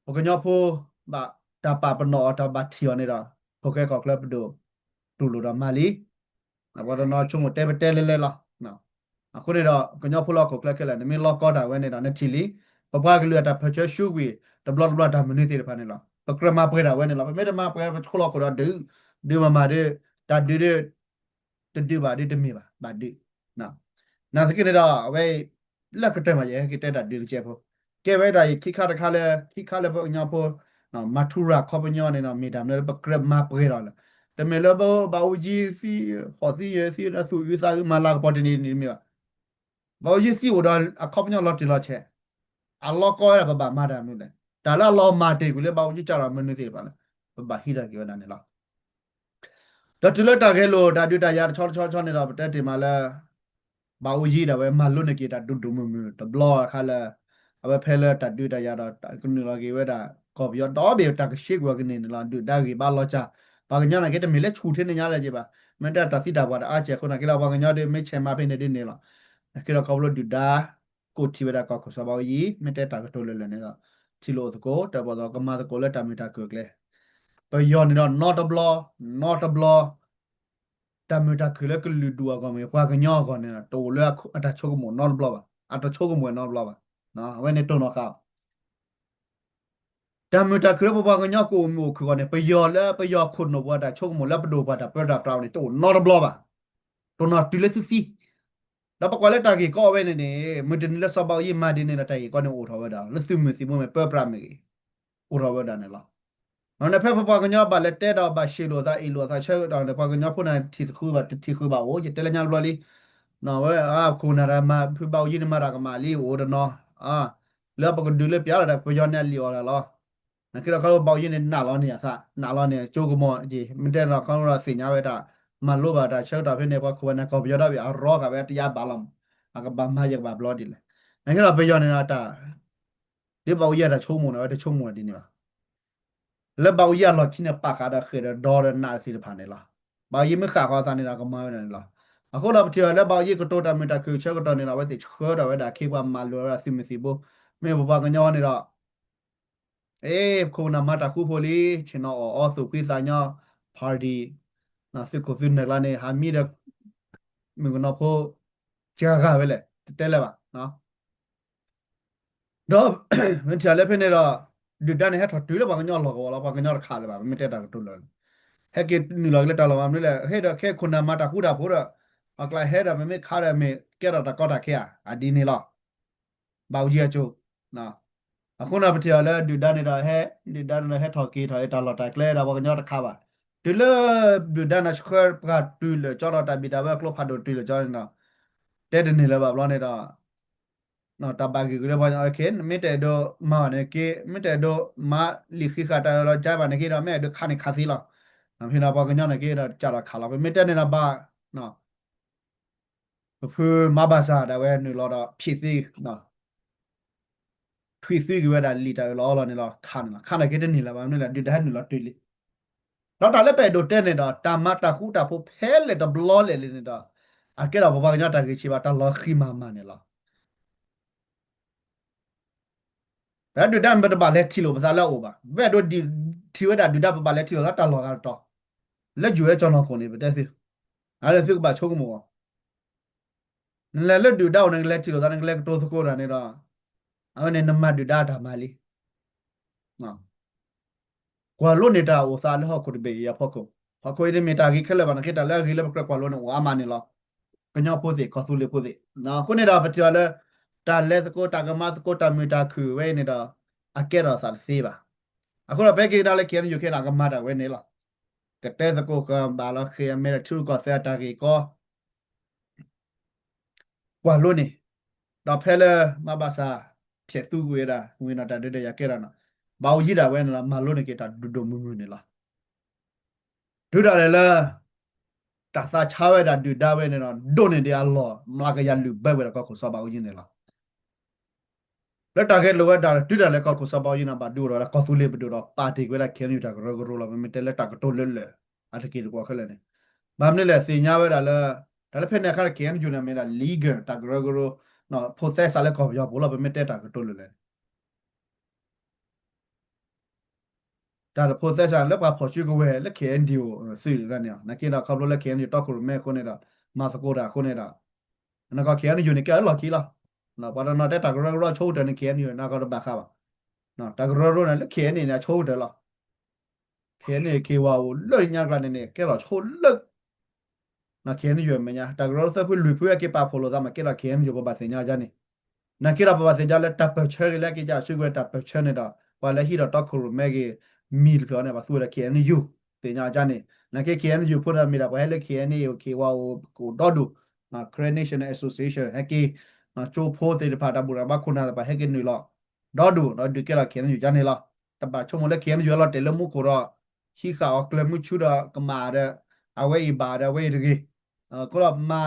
ပကညီဖိဘၣ်တၢ်ပာ်ပနီၣ်အီၤ တၢ်ဘၣ်ထံၣ်အီၤန့ၣ်ဒီး ဖိၣ်ဃဲကီၢ်ချၢပဒိၣ်တူၢ်လိာ်ဒီးမၤလံ. ပှၤတနီၤဆိကမိၣ်တဲပတဲလဲၤလဲၤလီၤ. အဃိန့ၣ်ဒီး ကညီဖိလၢဟီၣ်ခိၣ်ချၢခဲလၢာ်န့ၣ် မ့ၢ်လီၢ်ကီတၢ်ဝဲန့ၣ်ဒီး နထံၣ်လံ, ပပှၤကလုာ်အတၢ်ပၢၢ်ဆၢဆူကွံာ် တဘျီတဘျီတၢ်မနုၤသ့ၣ်တဖၣ်န့ၣ်လီၤ. ပကြၢးမၤပှဲၤတၢ်ဝဲန့ၣ်လီၤ. ပမ့ၢ်တမၤပှဲၤ ပဆိလီၤခိၣ်ဒီးဒုး, ဒုးမၤမၤဒီး တၢ်ဒုးဒီး တဒုးဘၣ်ဒုးတမ့ၢ်ဘၣ်, ဘၣ်ဒုး. နာ်သက့န့ၣ်ဒီး အဝဲ လၢကတၢၢ်မး ယဟဲက့ၤတဲတၢ်ဒုးတကဲးဖိ, ကဲဝဲဒၣ်အံၤ ခံခါတခါလၢ ခံခါလၢပကညီဖိ မၤထူရၤခီပညီန့ၣ်ဒီး မ့ၢ်တၢ်မနုၤလၢပကြၢးမၤပှဲၤဒီးလၢ တမ့ၢ်လၢဘၣ်အူကၠံသံ ဟီၣ်သံယဲၢ်သံ သူၣ်အုးသးအုး မၤလၤကပီၤတနံၤတမ့ၢ်ဘၣ်. ဘၣ်အူကၠံသံအိၣ်ဒီးအခီပညီလီၤတံၢ်လီၤဆဲး, အလီၢ်ကီဝဲဒၣ် ပဘၣ်မၤတၢ်မနုၤလဲၣ်. တၢ်လၢအလီၤမၢ်တ့ၢ်ကွံာ်လၢဘၣ်အူကၠံကၢ်ဒီးမနုၤသ့ၣ်တဖၣ်လၢ ပဘၣ်ဟံးထီၣ်က့ၤဝဲဒၣ်န့ၣ်လီၤ. ဒီးတုၤလၢတၢ်ဂဲၤလိာ်တၢ်ဒုးတၢ်ယၤတဆီတဆီတဆီန့ၣ်ဒီး ပတဲတ့ၢ်မးလၢ ဘၣ်အူကၠံဒၣ်ဝဲမၤလိန့ၢ်က့ၤတၢ်ဒုးဒိၣ်မုၢ်မုၢ်တဘျီအခါလၢ အဝဲဖဲလၢတၢ်ဒုးတၢ်ယၤဒီး ကနုာ်လီၤက့ၤဝဲဒၣ် ကီၢ်ပယီၤဒီဘ့ၣ်တၢ်ကဆှံကွံာ်အီၤကန့ၢ်န့ၣ်လီၤ. ဒုၣ်ဒါဂ့ၢ်ဘါလီၤစၢ်, ပှၤကညီန့ၣ်က့တမ့ၢ်လၢဆူၣ်ထဲန့ၣ်ညါလၢၤက့ၤဘၣ်. မ့ၢ်တဲတၢ်သံတၢ်ပှၢ်တၢ်အါစဲးအဃိန့ၣ်က့ဒီး ပှၤကညီဒုးမ့ၢ်ဆဲးမၤဖဲန့ၣ်ဒုးန့ၣ်လီၤ. နက့ဒီးခီဖျိဒုၣ်ဒါ ကိးထံၣ်ဝဲဒၣ်ကီၢ်ခိၣ်စီၤဘၣ်အူကၠံ မ့ၢ်တဲတၢ်ကတိၤလၢာ်လၢာ်န့ၣ်ဒီး ထံၣ်လိာ်အသကိး တၢ်ဘၣ်သီကမၤသကိးလၢတၢ်မုာ်တၢ်ခုၣ်အကျဲ ပယီၤန့ၣ်ဒီးနီတဘျီ, နီတဘျီ တၢ်မုာ်တၢ်ခုၣ်လၢကလုာ်ဒူၣ်အဂီၢ်မ့ၢ် ပှၤကညီအဂီၢ်န့ၣ်ဒီး တအိၣ်လၢအတၢ်ဆိကမိၣ်နီတဘျီဘၣ်, အတဆိကမိၣ်နီတဘျီဘၣ်. အဝဲန့ၣ်တိၢ်နီၣ်ဃာ် တၢ်မုာ်တၢ်ခုၣ်လၢပပှၤကညီကအိၣ်မုာ်အိၣ်ခုၣ်အဂီၢ်န့ၣ် ပယီၤလၢပယီၤခိၣ်နူာ်ပှၤတၢ်ဆိကမိၣ် လၢပဒိၣ်ပှၤတၢ်ပၢတၢ်ပြးန့ၣ် တအိၣ်နီတဘျီဘၣ်. တိၢ်နီၣ်တုၤလၢသုသံ ဒီးပကွၢ်လၢတၢ်ဂ့ၢ်ကီဝဲန့ၣ်န့ၣ် မုၢ်တနံၤလၢစီၤဘၣ်အူကၠံမၤဒ်န့ၣ်ဒီး တၢ်ဂ့ၢ်ကီန့ၣ်အိၣ်ထီၣ်ဝဲဒၣ် လၢသုးမုၢ်သံၣ်ဘိမ့ၢ်ပၢပြးမ့ၢ်ဂ့ၤ အိၣ်ထီၣ်ဝဲဒၣ်န့ၣ်လီၤ. န့ၣ်ဖဲပပှၤကညီဘၣ်လဲၤတဲဒီးဘၣ်ဆံးလိာ်သးအ့ၣ်လိာ်သးဆၢကတီၢ်န့ၣ် ပှၤကညီဖိန့ၣ်ထံၣ်ဃုာ်ဘၣ်တထံၣ်ဃုာ်ဘၣ်အိၣ် ယတဲလၢညါတဘျီလံ. ဝဲ ခိၣ်နၢ်တၢ်မၤဖုးဘၣ်အူကၠံန့ၣ်မၤတၢ်ကမၣ်လံအိၣ်တနီၤ လၢပကဒုးလၢပျၢ်လီၤဒီး ပယီၤန့ၣ်အလံာ်အီၣ်တၢ်လီၤ. နက့ဒီးခီဖျိဘၣ်အူကၠံန့ၣ် နာ်လီၤန့ၢ်အသး နာ်လီၤန့ၢ်အကၠိကမီၤက့ၤ မ့ၢ်တဲဒီးခီဖျိဒီးသ့ၣ်ညါဝဲတၢ် မၤလိဘၣ်တၢ်ဆၢကတီၢ်ဖဲန့ၣ် ပှၤခိၣ်ဝဲန့ၣ် ကီၢ်ပယီၤဒီဘ့ၣ်အရီကးဝဲတယါဘၣ်လီၤမး အကဘၣ်မၤယကဘၣ်ဘျီဒ်လဲၣ်. နက့ဒီးပယီၤန့ၣ်ဒီးတၢ် ဒ်ဘၣ်အူကၠံအတၢ်ဆိကမိၣ်န့ၣ် အဝဲတဆိကမိၣ်ဒ်န့ၣ်ဘၣ်. လၢဘၣ်အူကၠံအလီၢ်ခံန့ၣ် ပာ်ဃာ်ဒီးဃဲၣ်ဒီးဒီဒီးနးသ့ၣ်တဖၣ်န့ၣ်လီၤ. ဘၣ်အူကၠံမ့ၢ်ဃာ်ဃီအသးန့ၣ်ဒီး ကမၤဝဲဒၣ်န့ၣ်လီၤ. အဃိဒီးပထံၣ်ဘၣ်လၢဘၣ်အူကၠံကတိၤတၢ်မုာ်တၢ်ခုၣ်ဆၢကတီၢ်န့ၣ်ဒီး အဝဲသ့ၣ်ဆှၢထီၣ်ဝဲဒၣ်ခ့ပှၤမၤလိာ်ဝဲဒၣ်သုးမုၢ်သံၣ်ဘိ မ့ၢ်ပပှၤကညီန့ၣ်ဒီး အ့ ခိၣ်နၢ်မၤတၢ်ဃူဖိလံ ဆ့ၣ်နီၤအီၣ်အီသူၣ်ဖှံသးညီ party သုးခိၣ်သုးနၢ်ကျါန့ၣ် ဟးမံဒီး မုၣ်ကနီၤဖိ ကဂၤဝဲလဲၣ် တတဲလၢၤဘၣ်. ဒီး မ့ၢ်ထံၣ်လၢဖဲန့ၣ်ဒီး ဒုၣ်ဒါန့ၣ် ဟဲထီၣ်တုၤလၢပှၤကညီလီၢ်ကဝီၤလီၤ. ပှၤကညီတခးလၢၤဘၣ် ပမ့ၢ်တဲတၢ်ကတိၤလၢာ် ဟဲက့ၤနုာ်လီၤက့ၤလၢတၢ်လီၢ်မးမနုၤလဲၣ် ဟဲဒီးခဲခိၣ်နၢ်မၤတၢ်ဃူတၢ်ဖိးဒီး ပှၤကျါဟဲဒီး ပမ့ၢ်ခးဒီးမ့ၢ်ကဲထီၣ်တၢ်ကီတၢ်ခဲဧါ အဒ်န့ၣ်လီၤ. ဘၣ်အူကၠံအကၠိ အဃိန့ၣ် ပထံၣ်အီၤလၢဒုၣ်ဒါန့ၣ်ဒီး ဟဲ ဒုၣ်ဒါန့ၣ်ဒီး ဟဲထီၣ်က့ၤထီၣ်အတၢ်လီၢ်တၢ်ကျဲဒီး ပှၤကညီတခးဘၣ်. တုၤလၢ ဒုၣ်ဒါန့ၣ်ဆှၢပှၤတုၤလၢာ်ကၠီဒီး တၢ်ဘံၣ်တၢ်ဘၢကျိဖးဒိၣ်တုၤလၢာ်ကၠီန့ၣ်ဒီး တဲတန့ၢ်လၢၤဘၣ်ဘျီန့ၣ်ဒီး တၢ်ဘၣ်ဂ့ၢ်ကွံာ်လၢပှၤကညီ နမ့ၢ်တအဲၣ်ဒိးမၤဘၣ်န့ၣ်က့ မ့ၢ်တအဲၣ်ဒိးမၤလံာ်ဃံးဃာ်တၢ်အၢၣ်လီၤကၠါဘၣ်န့ၣ်က့ဒီး မ့ၢ်အဲၣ်ဒိးခးန့ၣ်ခးသ့လီၤ. ဖဲန့ၣ်ပှၤကညီန့ၣ်က့ဒီး ကးထီၣ်ခးလီၤ. ပမ့ၢ်တဲန့ၣ်ဒီးဘၣ် ပဖုမၤဘၣ်ဆၣ်ဒၣ်ဝဲနုာ်လီၤဒီး ဖံးသံ ထွံၣ်သံက့ၤဝဲဒၣ်လံာ်တၢ်အၢၣ်လီၤအီလီၤန့ၣ်လီၤ. ခးန့ၣ်လီၤ. ခးန့ၣ်က့တန့ၢ်လၢၤဘၣ် မနုၤလဲၣ် ဒုၣ်ဒါဟဲနုာ်လီၤတုၤလံ. ဒီးတၢ်လၢပအဲၣ်ဒိးတဲန့ၣ်ဒီး တၢ်မၤတၢ်ဃူတၢ်ဖိးဖဲလဲၣ်တဘျီလဲၣ်လံန့ၣ်ဒီး အကဲဒီးပပှၤကညီတၢ်ဂ့ၢ်ဆံးဘၣ် တၢ်လီၤဃံၤမၤမၤန့ၣ်လီၤ. ပဒုၣ်ဒါမ့ၢ်ပတဘၣ်လဲၤထံၣ်လိာ်ပသးလၢအအိၣ်ဘၣ်. ပအဲၣ်ဒိးထံၣ်ဝဲဒၣ်ဒုၣ်ဒါ ပဘၣ်လဲၤထံၣ်လိာ်သးတၢ်လီၢ်ဂၤတတီၤ လၢယိၤအဲၣ်ကၠီၣ်နီၢ်ခိၣ်န့ၣ် ပတဲသု အလၢသုကဘၣ်ဆိကမိၣ်အီၤ နလဲၤလၢဒုၣ်ဒါအိၣ် နကလဲၤထံၣ်လိာ်သး နကလဲၤကတိၤသကိးတၢ်န့ၣ်ဒီး အဝဲန့ၣ်နမၤဒုၣ်ဒါအတၢ်မၤလံ. ကွၢ်လိန့ၢ်တၢ်အိၣ်သးလၢဟီၣ်ခိၣ်တဘ့ၣ်အံၤအဖီခိၣ် ဟီၣ်ခိၣ်အံၤတမ့ၢ်တၢ်ဂ့ၤခဲလၢာ်ဘၣ် နာ်က့တၢ်လၢအဂ့ၤလၢပကြၢးကွၢ်လိန့ၣ် အိၣ်အါမးန့ၣ်လီၤ. ကညီဖိသ့ၣ် ကီၢ်သူလ့ၤဖိသ့ၣ်, အဃိန့ၣ်ဒီး ပထံၣ်အီၤလၢ တၢ်လဲၤသကိး တၢ်ကမၤသကိး တၢ်မုာ်တၢ်ခုၣ်ဝဲအံၤန့ၣ်ဒီး အကဲထီၣ်သးတသ့ဘၣ်. အဃိဒီး ပဟဲက့ၤကဒါလၢ KNU ခဲအံၤန့ၣ် အကမၤတၢ်ဝဲန့ၣ်လီၤ. ကတဲသကိးကဘၣ်လီၤ ဃ့အမဲာ်ဒီးထံရူၢ်ကီၢ်သဲးအတၢ်ဂ့ၢ်ကီ ကွၢ်လိန့ၣ်, ဒီးဖဲလၢ မဘၣ်ဆၣ် ဖျဲးသူကွံာ်ဝဲဒၣ် ဝံၤနီၢ်တၢ်ဒုးဒီးယၤကဲထီၣ်နီၤ, ဘၣ်အိၣ်ယံၤဒၣ်ဝဲန့ၣ်လီၤ မၤလိန့ၢ်က့ၤတၢ်ဒုးဒိၣ်မုၢ်မုၢ်န့ၣ်လီၤ. တုၤဒၣ်လဲာ်လၢ တၢ်သးဆါဝဲဒၣ်ဒုၣ်ဒါဝဲန့ၣ်ဒီး ဒိၣ်န့ၢ်ဒံးအလီၢ် မျးကယၤလုာ်ဘၢဝဲဒၣ်ကီၢ်ခိၣ်စီၤဘးအူကၠံန့ၣ်လီၤ. လၢတၢ်ဂဲၤလိာ်ဝဲဒၣ် တုၤဒၣ်လဲာ်ကီၢ်ခိၣ်စီၤဘးအူကၠံန့ၣ် ဘၣ်ဒုးအိၣ်ဒီးလၢကီၢ်သူလ့ၤပဒိၣ်ဒီး ပာ်တ့ၢ်ကွံာ်ဝဲဒၣ် KNU တၢ်ကရၢကရိလီၤ. ပမ့ၢ်တဲလၢတၢ်ကတိၤလၢလၢာ် အတက့ၢ်တကွီၢ်ခဲလၢာ်န့ၣ်, ဘၣ်မနုၤလဲၣ် သ့ၣ်ညါဝဲဒၣ်လၢ တၢ်လၢဖဲန့ၣ်အခါန့ၣ် KNU န့ၣ် မ့ၢ်ဒၣ် legal တၢ်ကရၢကရိ ဖိသဲစးလၢကီၢ်ပယီၤပူၤလီၤ. ပမ့ၢ်တဲတၢ်ကတိၤလၢလၢာ်န့ၣ် တၢ်တဖိသဲစးလၢပှၤဖီၣ်စုကဝဲၤလၢ KNDO သုးန့ၣ်, နာ်က့ဒီးခီဖျိလၢ KNU တီခိၣ်ရိၣ်မဲအဃိန့ၣ်ဒီး မၤသကိးတၢ်အဃိန့ၣ်ဒီး နကီၢ် KNU န့ၣ် ကဲအလီၢ်ခံလီၤ. ပှၤတနီၤတဲတၢ်ကရၢကရိဆိကတၢၢ်န့ၣ် KNU နကီၢ်တဘၣ်ဃးဘၣ်. တၢ်ကရၢကရိန့ၣ်လၢ KNU န့ၣ် အဆိကတၢၢ်လီၤ. KNU က့ၤဝဲအိၣ်လၢညါကျါန့ၣ်န့ၣ် ကဲထီၣ်ဆိလၢ KNU အမဲာ်ညါ တၢ်ကရၢကရိသၢဖုလွံၢ်ဖုအက့ၤပာ်ဖှိၣ်လိာ်သးမး ကဲထီၣ် KNU ပဘၣ်သ့ၣ်ညါအီၤန့ၣ်, နာ်က့ဒီးပဘၣ်သ့ၣ်ညါလၢတၢ်ပၢၢ်ဆၢဂ့ၤလၢက့ၤကစုကဝဲၤတၢ်ပၢၢ်ဆၢန့ၣ်ဒီး ပှၤလၢဟံးဒီးတီခိၣ်ရိၣ်မဲဂ့ၤ မံၤတဖျၢၣ်န့ၣ် ပှၤသူဝဲဒီး KNU သ့ၣ်ညါအီၤန့ၣ်, နာ်က့ KNU ဖိန့ၣ်မ့ၢ်ဒၣ်ပှၤဟဲလၢ KNU က့ၤဝဲအိၣ်ဒီဒူၣ် Karen National Association ဟဲက့ၤ ကၠိဖိသ့ၣ်တဖၣ် တၢ်ဘူၣ်တၢ်ဘါခိၣ်နၢ်သ့ၣ်တဖၣ် ဟဲက့ၤနုာ်လီၤ ဒီဒူၣ်ဒီးဒုးကဲထီၣ် KNU ကန့ၣ်လီၤ. တဘၣ်ဆိကမိၣ်လၢ KNU လီၤတဲာ်လၢမူခိၣ်ဒီး ဟံးဃာ်အီၤကျၢၤမုဆူဒီးကမၣ်ဒီး အဝဲအံၤဘၣ်ဒီးအဝဲအံၤတဂ့ၤ, ကလီၤမၤ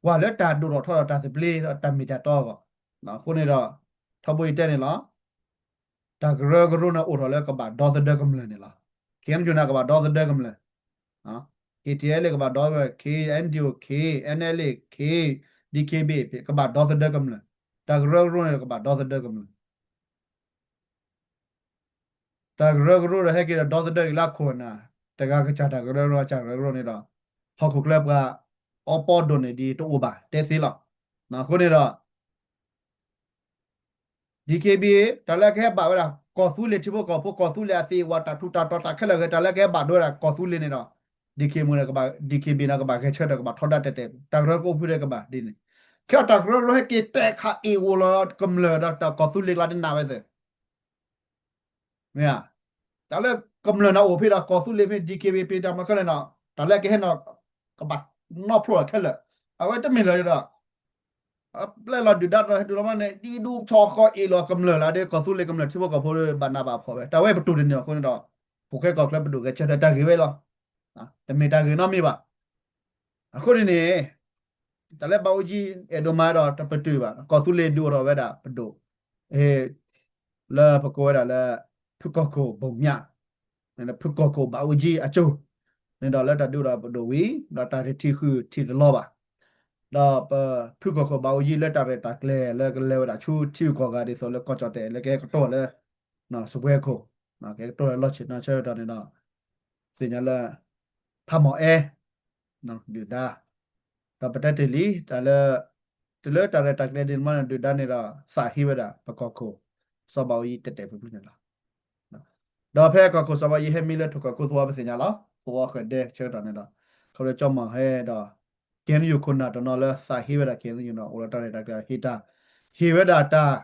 ကွၢ်လၢတၢ်ဒိၣ်ထီၣ်ထီထီၣ်တၢ်သဘျ့ဒီးတၢ်မ့ၢ်တၢ်တီအဂီၢ်, အဃိန့ၣ်ဒီး ထီဘိယတဲန့ၣ်လီၤ. တၢ်ကရၢကရိန့ၣ်အိၣ်ထီၣ်လၢကဘၣ်ဒီသဒၢကမျၢၢ်န့ၣ်လီၤ. KNU န့ၣ်ကဘၣ်ဒီသဒၢကမျၢၢ်, KTLA ကဘၣ်ဒီသဒၢ, KNDO, KNLA, K, DKBA ကဘၣ်ဒီသဒၢကမျၢၢ်, တၢ်ကရၢကရိန့ၣ်ကဘၣ်ဒီသဒၢကမျၢၢ် တၢ်ကရၢကရိဒီးဟဲက့ၤဒီးဒီသဒၢက့ၤလၢအခိၣ်အနၢ်, တဂၤကစၢ်တၢ်ကရၢကရိ ကစၢ်ကရၢကရိန့ၣ်ဒီး ဟီၣ်ခိၣ်ချၢပှၤအီပီဒိၣ်န့ၢ်ဒံးတအိၣ်ဘၣ် တဲသ့လီၤ. အဃိန့ၣ်ဒီး DKBA တၢ်လၢကဟဲဘၣ်ဝဲဒၣ် ကီၢ်သူလ့ၤထံဖိကီၢ်ဖိ ကီၢ်သူလ့ၤအသ့ၣ်အဝၤ တၢ်ထူးတၢ်တီၤ တၢ်ခဲလၢာ်ဂ့ၤ တၢ်လၢကဟဲဘၣ်ဒိဝဲဒၣ် ကီၢ်သူလ့ၤန့ၣ်ဒီး DKBA န့ၣ် DKBA န့ၣ် ကဘၣ်ဂဲၤဆၢထၢၣ် ကဘၣ်ထီဒါတဲာ်တဲာ် တၢ်ကရၢကရိဖုဒၢကဘၣ်ဒ်န့ၣ်, ခဲအံၤတၢ်ကရၢကရိဟဲက့ၤတဲာ်ခးအ့ၣ်အိၣ်လီၤကမျၢၢ်ဒီးတၢ်ကီၢ်သူလ့ၤကျါတနာ်ဝဲသ့ၣ် မ့ၢ်ဧါ, တၢ်လၢကမျၢၢ်န့ၣ်အိၣ်ဖဲဒီး ကီၢ်သူလ့ၤဖဲ DKBA ဖဲတၢ်မၤခဲလၢာ်န့ၣ် တၢ်လၢကဟဲန့ၣ် ကဘၣ်နီဖျိလီၤခဲလၢာ်, အဝဲတမ့ၢ်လၢၤဒီး ပျဲလီၤဒုၣ်ဒါတနီၤဟဲဒုးလီၤမးန့ၣ် ဒ်ဒူဆီဃီအ့ၣ်လီၤကမျၢၢ်လၢဒ် ကီၢ်သူလ့ၤကမျၢၢ်ထံဖိကီၢ်ဖိဘၣ်နးဘၣ်ဖှီၣ်ဝဲ တၢ်ဝဲပတူၢ်တန့ၢ်အဃိန့ၣ်ဒီး ပူၤဃဲကီၢ်ချၢပဒိၣ်ဂဲၤဆၢထၢၣ်တၢ်ဂ့ၢ်ဝဲလီၤ. တမ့ၢ်တၢ်ဂ့ၢ်နီတမံၤဘၣ်. အဃိန့ၣ်န့ၣ် တၢ်လၢဘၣ်အူကၠံအဲၣ်ဒိးမၤဒီးတပတုာ်ဘၣ် ကီၢ်သူလ့ၤဒုးအိၣ်ထီၣ်ဝဲဒၣ်ပဒိၣ် လၢပကိးဝဲဒၣ်လၢ ဖုကီၢ်ခိၣ်ဘိၣ်မၠး ဖုကီၢ်ခိၣ်ဘၣ်အူကၠံအစိၤန့ၣ်ဒီး လၢတၢ်ဒုးအိၣ်ဒီးပဒိၣ်ဝံၤ ဒီးတၢ်တထံၣ်ဃုာ်ထံၣ်တလီၤဘၣ်. ဒီးပဖုကီၢ်ခိၣ်ဘၣ်အူကၠံလၢတၢ်ရဲၣ်တၢ်ကျဲၤလၢကလဲၤဝဲဒၣ်ဆူထံဂုၤကီၢ်ဂၤဒ်သိးလၢကီၢ်ကၠီၣ်တဲၣ်လၢကဟဲကတီၢ်လၢ စပွဲခိၣ် ကဟဲကတီၢ်လၢလီၢ်ဆ့ၣ်နီၤဆၢကတီၢ်န့ၣ်ဒီး သ့ၣ်ညါလၢ ဖးမီၢ်အဲ ဒုၣ်ဒါ ဒီးပတဲတ့ၢ်လံ တၢ်လၢ တုၤလၢတၢ်ရဲၣ်တၢ်ကျဲၤဒ်န့ၣ်မးန့ၣ် ဒုၣ်ဒါန့ၣ်ဒီး သးဟ့ဝဲဒၣ်ပကီၢ်ခိၣ် စီၤဘးအူကၠံတဲာ်တဲာ်ဖျုးဖျုးန့ၣ်လီၤ. ဒီးဖဲကီၢ်ခိၣ်စီၤဘးအူကၠံဟဲမံလၢထိၣ်ကီၢ်ခိၣ်သဝီပသ့ၣ်ညါလီၤ. သဝီဃဲၤဒဲဆၢကတီၢ်န့ၣ်ဒီး ခီဖျိကၠီမီၢ်ဟဲဒီး KNU ခိၣ်နၢ်တနီၤလၢသးဟ့ဝဲဒၣ် KNU န့ၣ် အိၣ်ဒီးတၢ်ရဲၣ်တၢ်ကျဲၤဟ့ၣ်တၢ် ဟ့ၣ်ဝဲဒၣ်တၢ်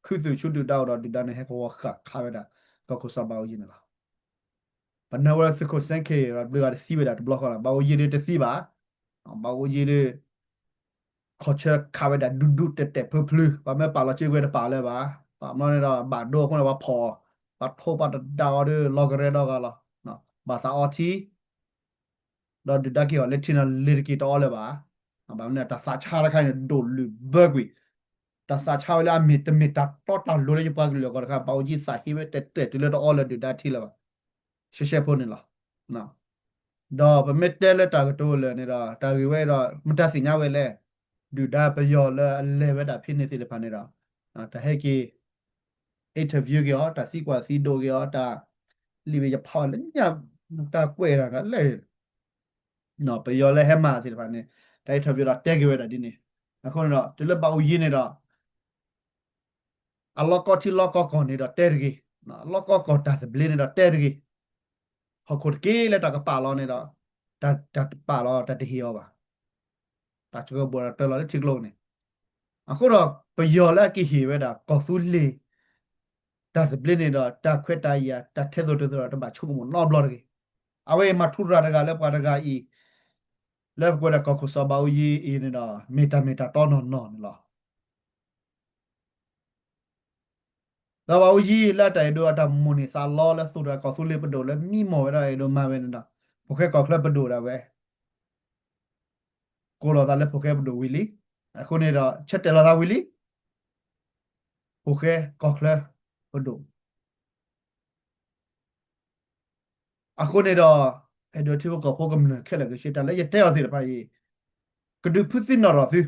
ခူသူၣ်ဆူဒုၣ်ဒါအိၣ်ဒီးဒုၣ်ဒါန့ၣ် ဟဲကဝီၤဃာ်ခးဝဲဒၣ် ကီၢ်ခိၣ်စီၤဘးအူကၠံန့ၣ်လီၤ. ပနၢ်ဝဲလၢသုးခိၣ်စဲခ့ၣ် ဒီးဘျုးဂၤတသံဝဲဒၣ်တဘျီဃီလီၤ. ဘးအူကၠံဒုးတသံဘၣ်. ဘးအူကၠံဒုး ခီၣ်ဆၢခးဝဲဒၣ်ဒူဒူတဲာ်တဲာ်ဖျုးဖျုး ပှၤမ့ၢ်ပာ်လီၤစုကဝဲၤတပာ်လၢၤဘၣ်. ပာ်မနီၤန့ၣ်ဒီး ဘၣ်ဒိအဃိန့ၣ် ပှၤဖီၣ် ပှၤထိပှၤတဒါအီၤဒီး လီၤကရဲဒီဂၤလီၤ. ဘၣ်သးအီထံ ဒီးဒုၣ်ဒါက့ၤအီၤလၢထံန့ၣ်လ့ၤတက့ၤတအီလၢၤဘၣ်. ဘၣ်မနုၤတၢ်သးဆါတခါန့ၣ် ဒိၣ်လုာ်ဘၢကွံာ် တၢ်သးဆါဝဲလၢအမ့ၢ်တမ့ၢ်တၢ်တီတၢ်လိၤလၢယပှၤကလုာ်အဂီၢ်တခါ ဘးအူကၠံသးဟ့ဝဲတဲာ်တဲာ်တုၤလၢတအီလၢၤဒုၣ်ဒါထံလၢၤဘၣ်. ရှဲရှဲဖိန့ၣ်လီၤ. ဒီးပမ့ၢ်တဲလၢတၢ်ကတိၤလၢာ်န့ၣ်ဒီး တၢ်ဂ့ၢ်ဝဲဒီး မတၤသ့ၣ်ညါဝဲလဲၣ်. ဒုၣ်ဒါပယီၤလၢအလဲၤဝဲဒၣ်ဖဲန့ၣ်သ့ၣ်တဖၣ်န့ၣ်ဒီး တၢ်ဟဲက့ၤ interview က့ၤအီၤ တၢ်သံကွၢ်သံဒိးက့ၤအီၤ တၢ်လံာ်ဝဲယဖးလၢညါ တၢ်ကွဲးတၢ်ကလဲၣ် ပယီၤလၢဟဲမၤသ့ၣ်တဖၣ်န့ၣ် တၢ် interview ဒီးတဲက့ၤဝဲဒၣ်ဒ်န့ၣ်. အဃိန့ၣ်ဒီး တုၤလၢဘးအူကၠံန့ၣ်ဒီး အလီၢ်ကီၢ်ထံလီၢ်ကီၢ်ကီၢ်န့ၣ်ဒီးတဲတဂ့ၤ, အလီၢ်ကီၢ်ကီၢ်တၢ်သဘျ့န့ၣ်ဒီးတဲတဂ့ၤ. ဟီၣ်ခိၣ်တက့ၢ်လၢတၢ်ကပာ်လီၤန့ၣ်ဒီး တၢ်တပာ်လီၤ တၢ်တဟ့ၣ်အီၤဘၣ်. တၢ်ဆှၢဘိးတၢ်တၢလီၤလၢထံကျိန့ၣ်, အဃိဒီး ပယီၤလၢအကဟ့ၣ်ဝဲဒၣ်ကီၢ်သူလ့ၤ တၢ်သဘျ့န့ၣ်ဒီး တၢ်ခွဲးတၢ်ယာ် တၢ်ထဲသိးတုၤသိးဒီး တဘၣ်ဆိကမိၣ်နီတဘျီတဂ့ၤ. အဝဲအံၤမၤထူရၤတဂၤလၢပှၤတဂၤအံၤ လၢပကွဲးဒၣ်ကီၢ်ခိၣ်စီၤဘးအူကၠံအံၤန့ၣ်ဒီး မ့ၢ်တၢ်မ့ၢ်တၢ်တီနီၢ်နီၢ်န့ၣ်လီၤ. ဒီးဘးအူကၠံလၢအတၢ်အဲၣ်ဒိးအတၢ်မိၣ်န့ၢ်သးလီလၢသိၣ်တၢ် ကီၢ်သူလ့ၤပဒိၣ်လၢမံမီၢ်ဝဲဒၣ်အဲၣ်ဒိးမၤဝဲန့ၣ်ဒီး ဖိၣ်ဃဲကီၢ်ချၢပဒိၣ်ဒၣ်ဝဲ ကိးလီၤသးလၢဖိၣ်ဃဲပဒိၣ်ဝံၤလံ. အဃိန့ၣ်ဒီး ဆၢတဲာ်လီၤသးဝံၤလံ. ဖိၣ်ဃဲကီၢ်ချၢပဒိၣ် အဃိန့ၣ်ဒီး အဲၣ်ဒိးထံဖိကီၢ်ဖိကမျၢၢ်ခဲလၢာ်ခဲဆ့ တၢ်လၢယတဲအီၤသ့ၣ်တဖၣ်အံၤ ကဒုးဖုးသံနီၣ်ထီၣ်သု.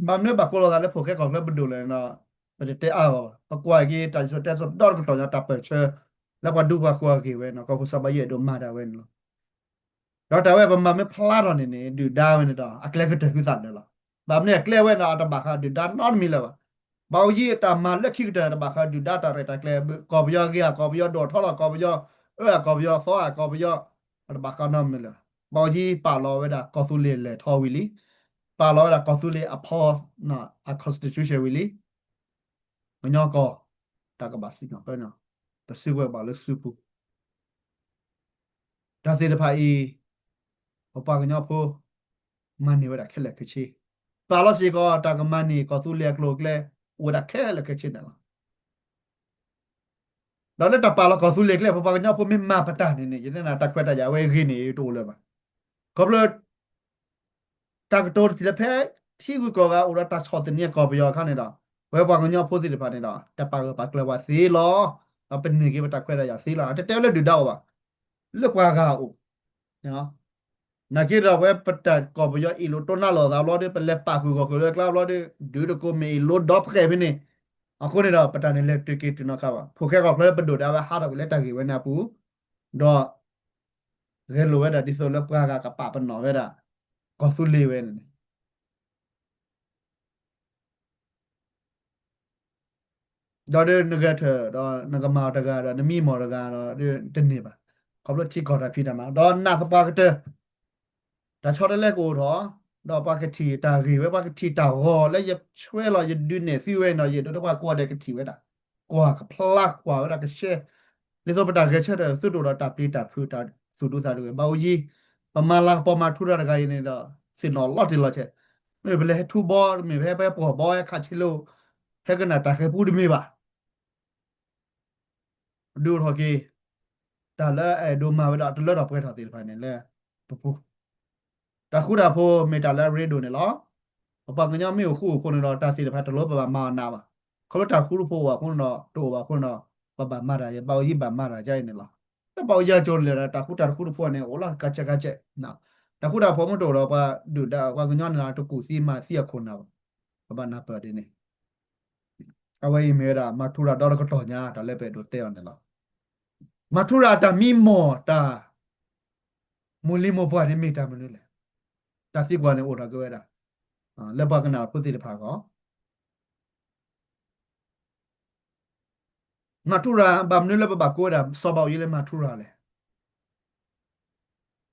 ဘၣ်မနုၤဘၣ်ကိးလီၤသးလၢဖိၣ်ဃဲကီၢ်ချၢပဒိၣ်လဲၣ်န့ၣ်ဒီး ပတတဲအါအါဘၣ်. ပကွၢ်က့ၤတၢ်စံၣ်စိၤတဲစိၤဒီတကတီၢ်ညါ တၢ်ပၢၢ်ဆၢ လၢပှၤဒူပှၤဃိၤအဂ့ၢ်ဝဲန့ၣ် ကီၢ်ခိၣ်စီၤဘးအူကၠံအဲၣ်ဒိးမၤဒၣ်ဝဲန့ၣ်လီၤ. ဒီးတၢ်ဝဲပမၤမ့ၢ်ဖျါထီၣ်န့ၣ်န့ၣ် ဒုၣ်ဒါဝဲန့ၣ်ဒီး အကျဲကတၢၢ်သုသးလၢာ်လီၤ. ဘၣ်မနုၤအကျဲဝဲန့ၣ် အတဘၣ်ဃးဒုၣ်ဒါနီတမံၤလၢၤဘၣ်. ဘးအူကၠံအတၢ်မၤလၢခံကတၢၢ်န့ၣ် တဘၣ်ဃးဒုၣ်ဒါတၢ်ရဲၣ်တၢ်ကျဲၤ ကီၢ်ပယီၤဂ့ၤဧါ ကီၢ်ပယီၤဒိၣ်ထီၣ်လီၤ ကီၢ်ပယီၤအၢဧါ ကီၢ်ပယီၤသီဧါ ကီၢ်ပယီၤ အတဘၣ်ဃးနီတမံၤလၢၤ. ဘးအူကၠံပာ်လီၤဝဲဒၣ်ကီၢ်သူလ့ၤလဲၤထီဝံၤလံ. ပာ်လီၤဝဲဒၣ်ကီၢ်သူလ့ၤအဖီ အ constitution ဝံၤလံ. ကညီကီၢ် တၢ်ကဘၣ်စံၣ်ညီၣ်ပၢညီၣ် ပစုကဝဲၤဘၣ်လၢစုပူၤ တၢ်သ့ၣ်တဖၣ်အံၤ ပပှၤကညီဖိ မၤန့ၢ်ဝဲဒၣ်ခဲလၢာ်ခဲဆ့, ပာ်လီၤစ့ၢ်ကီး တၢ်ကမၤန့ၢ်ကီၢ်သူလ့ၤအကျိၤအကျဲ အိၣ်ဝဲဒၣ်ခဲလၢာ်ခဲဆ့န့ၣ်လီၤ. ဒီးလၢတၢ်ပာ်လီၤကီၢ်သူလ့ၤကျဲ ပပှၤကညီဖိမ့ၢ်မၤပတၢ်န့ၣ်န့ၣ် ယတဲနၤ တၢ်ခွဲးတၢ်ယာ်ဝဲအဂ့ၤန့ၣ် တအိၣ်လၢၤဘၣ်. ခီဖျိ တၢ်ကတိၤတထံၣ်လၢဖဲ ထံဂုၤကီၢ်ဂၤအိၣ်ဒီးတၢ်ဆီၣ်သနံးကီၢ်ပယီၤအခါန့ၣ်ဒီး ပဝဲပှၤကညီဖိသ့ၣ်တဖၣ်န့ၣ်ဒီး တၢ်ပာ်ဂၢၢ်ပာ်ကျၢၤပှၤသ့လီၤ. ဒီးပန့ၢ်က့ၤပတၢ်ခွဲးတၢ်ယာ်သ့လီၤ. တတဲဝဲလၢဒုၣ်ဒါအိၣ်ဘၣ်, လၢပှၤဂၤအအိၣ် နာ်က့ဒီး ပဝဲပတၢ်ကီၢ်ပယီၤအ့ၣ်လိာ်တိၢ်နါလိာ်သးဘျီဒီး ပလဲၤပာ်ဃုာ်ဂီၢ်ဃုာ်လၢကျါဘျီဒီး ဒုးတကိးမ့ၢ်အ့ၣ်လိဒီဖှဲၣ်ဖဲန့ၣ်, အဃိန့ၣ်ဒီး ပတၢ်န့ၣ်လဲၤတုၤက့ၤတုၤနီၤခါဘၣ်. ဖိၣ်ဃဲကီၢ်ချၢပဒိၣ်ဒၣ်ဝဲဟးထီၣ်ကွံာ်လၢတၢ်ဂ့ၢ်ဝဲန့ၣ်အပူၤ, ဒီး ဂဲၤလိာ်ဝဲဒၣ်ဒ်သိးလၢပှၤဂၤကပာ်ပနီၣ်ဝဲဒၣ် ကီၢ်သူလ့ၤဝဲန့ၣ်န့ၣ် ဒီးဒ်နဂဲၤထၢၣ်ဒီးနကမၤအီၤတဂၤဒီး နမံမီၢ်တဂၤဒီး တန့ၢ်ဘၣ်. ခီဖျိထံကီၢ်တၢ်ဖံးတၢ်မၤ ဒီးနၢ်သပှၢ်ကတၢၢ် တၢ်ဆီတလဲကအိၣ်ထီၣ်, ဒီးပှၤကထံၣ်တၢ်ဂ့ၢ်ဝဲ ပှၤကထံၣ်တၢ်ဂီၤလၢယဆွဲလီၤယဒုးနဲၣ်သုဝဲန့ၣ်ဒီး ယအဲၣ်ဒိးလၢပှၤကိးဂၤဒဲးကထံၣ်ဝဲဒၣ်, ကွၢ်ကဖျါကွၢ်ဝဲဒၣ်ကရှဲ, ဒ်သိးပတၢ်ဂဲၤဆၢထၢၣ်သုတအိၣ်ဒီးတၢ်ပျံၤတၢ်ဖုးတၢ်သူၣ်ဒူသးဒူဝဲ ဘၣ်အိၣ်ယံၤ, ပမၤလၤကပီၤမၤထူရၤတဂၤအံၤန့ၣ်ဒီး သ့ၣ်နီၣ်လီၤတံၢ်လီၤဆဲး, မ့ၢ်ပလဲၤဟဲထူဘီ မ့ၢ်ပဟဲပှီၢ်ဘီ ဟဲခးဆ့လိ ဟဲကနၣ်တၢ်ဃဲၤပူတမ့ၢ်ဘၣ် ဒုးအိၣ်ထီၣ်က့ၤ တၢ်လၢအအဲၣ်ဒိးမၤဝဲဒၣ်တလၢထီၣ်ပှဲၤထီၣ်သ့ၣ်တဖၣ်န့ၣ်လၢ ပပူၤ, တၢ်ဃူတၢ်ဖိးမ့ၢ်တၢ်လၢအရ့ဒိၣ်န့ၣ်လီၤ. ပပှၤကညီမ့ၢ်အိၣ်ဃူအိၣ်ဖိးန့ၣ်ဒီး တၢ်သ့ၣ်တဖၣ်တလိၣ်ပဘၣ်မၤအီၤနးဘၣ်. ခီဖျိတၢ်ဃူတဖိးအိၣ်ဘၣ်အဃိန့ၣ်ဒီး တအိၣ်ဘၣ်အဃိန့ၣ်ဒီး ပဘၣ်မၤတၢ်ယဲ ဘၣ်အိၣ်ယံၤဘၣ်မၤတၢ်ယဲအံၤန့ၣ်လီၤ. လၢဘၣ်အိၣ်ယံၤကၠိၤလဲၣ်ဒီး တၢ်ဃူတၢ်တဃူတဖိးန့ၣ် အိၣ်လီၤကါကဲကါကဲ, တၢ်ဃူတၢ်ဖိးမ့ၢ်တအိၣ်ဒီးပှၤဒုၣ်ဒါ ပှၤကညီန့ၣ်ဒီး တကူၣ်သံမၤသံအခိၣ်နၢ်ဘၣ်. ပဘၣ်နၢ်ပၢၢ်ဒ်န့ၣ် အဝဲအံၤမ့ၢ်ဝဲဒၣ် မၤထူရၤဒီတကတီၢ်ညါ တၢ်လၢပအဲၣ်ဒိးတဲအီၤန့ၣ်လီၤ. မၤထူရၤတၢ်မံမီၢ်တၢ် မိၢ်လံၤမိၢ်ပှၢ်န့ၣ်မ့ၢ်တၢ်မနုၤလဲၣ်. တၢ်သံကွၢ်န့ၣ်အိၣ်ထီၣ်က့ၤဝဲဒၣ် လၢပှၤကနၣ်ဖိသ့ၣ်တဖၣ်အဂီၢ် မၤထူရၤ ဘၣ်မနုၤလၢပဘၣ်ကိးဝဲဒၣ် စီၤဘးအူကၠံလၢမၤထူရၤလဲၣ်.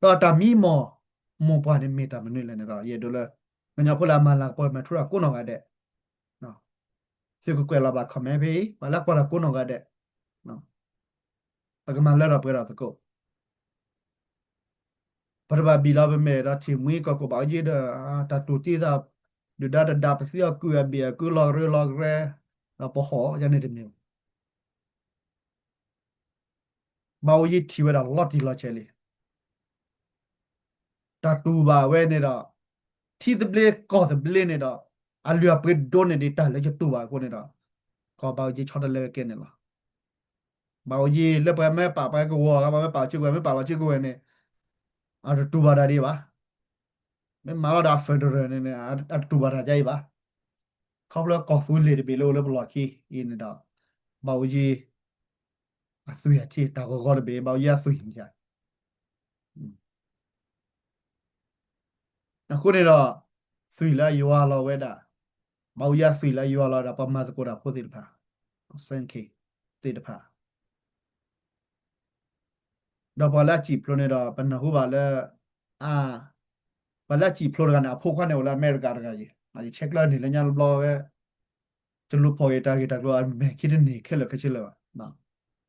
ဒီးတၢ်မံမီၢ် မိၢ်ပှၢ်န့ၣ်မ့ၢ်တၢ်မနုၤလဲၣ်န့ၣ်ဒီး ယအဲၣ်ဒိးလၢ ကညီဖိလၢအမၤလၤကပီၤမၤထူရၤကိးနီၢ်ဂၤဒဲး သုကကွဲးလီၤဘၣ် comment ဖဲအံၤ ပှၤလၢကွၢ်တၢ်ကိးနီၢ်ဂၤဒဲး ပကမၤလၢထီၣ်ပှဲၤထီၣ်သကိး ပတဘၣ်ဘံၣ်လီၤပမဲာ်ဒီးထံၣ်မှံကီၢ်ကိးဘၣ်အူကၠံဒီး တၢ်တူၢ်တံၢ်သး ဒုၣ်ဒါတဒါပသံအီၤကုၢ်အဘ့ၣ်အကုၢ်လီၤရၢလီၤရဲ ဒီးပဟီၣ်ယၤန့ၣ်တမ့ၢ်ဘၣ်. ဘၣ်အူကၠံထံၣ်ဝဲဒၣ်လီၤတံၢ်လီၤဆဲးလံ. တၢ်တူၢ်ဘၣ်ဝဲန့ၣ်ဒီး ထံသဘျ့ကီၢ်သဘျ့န့ၣ်ဒီး အလုၢ်အပှ့ၤဒိၣ်န့ၢ်ဒံးတၢ်လၢယတူၢ်ဘၣ်အဃိန့ၣ်ဒီး ကီၢ်ဘၣ်အူကၠံဆီတလဲဝဲကဲန့ၣ်လီၤ. ဘၣ်အူကၠံလၢပှၤမ့ၢ်ပာ်ပှၤကဝီၤဂၤ ပှၤမ့ၢ်ပာ်စုကဝဲၤ မ့ၢ်ပာ်လီၤစုကဝဲၤန့ၣ် အတတူၢ်ဘၣ်တၢ်ဒံးဘၣ်. မ့ၢ်မၤလီၤဒီး federal န့ၣ်န့ၣ် အတတူၢ်ဘၣ်တၢ်ဒ်အံၤဘၣ်. ခီဖျိကီၢ်သူလ့ၤတဘ့ၣ်လၢအိၣ်လၢပလီၢ်ခံအံၤန့ၣ်ဒီး ဘၣ်အူကၠံ အသွံၣ်အထံ တၢ်ဂီၤဂီၤတဘ့ၣ် ဘၣ်အူကၠံအသွံၣ်န့ၣ် အဃိန့ၣ်ဒီး သွံၣ်လၢယွၤလီၤဝဲဒၣ်, ဘၣ်အူကၠံအသွံၣ်လၢယွၤလီၤဝဲဒၣ် ပှၤမၤသကိးတၢ်ဖိသ့ၣ်တဖၣ်, သ့ၣ်တဖၣ် ဒီးပှၤလၢအစံၣ်ဖျိန့ၣ်ဒီး ပနၢ်ဟူဘၣ်လၢ အ ပှၤလၢအစံၣ်ဖျိတဂၤန့ၣ် အဖိခွါန့ၣ်အိၣ်လၢအမဲရကၤတဂၤအံၤ, ယဆဲးကျၢန့ၣ်လၢညါဘျီဝဲ တလူၤဖီၣ်ဂ့ၤတၢ်ဂ့ၢ်တၢ်ကျိၤအမဲာ်ခံတန့ၢ်ခဲလၢာ်ခဲဆ့လၢၤဘၣ်.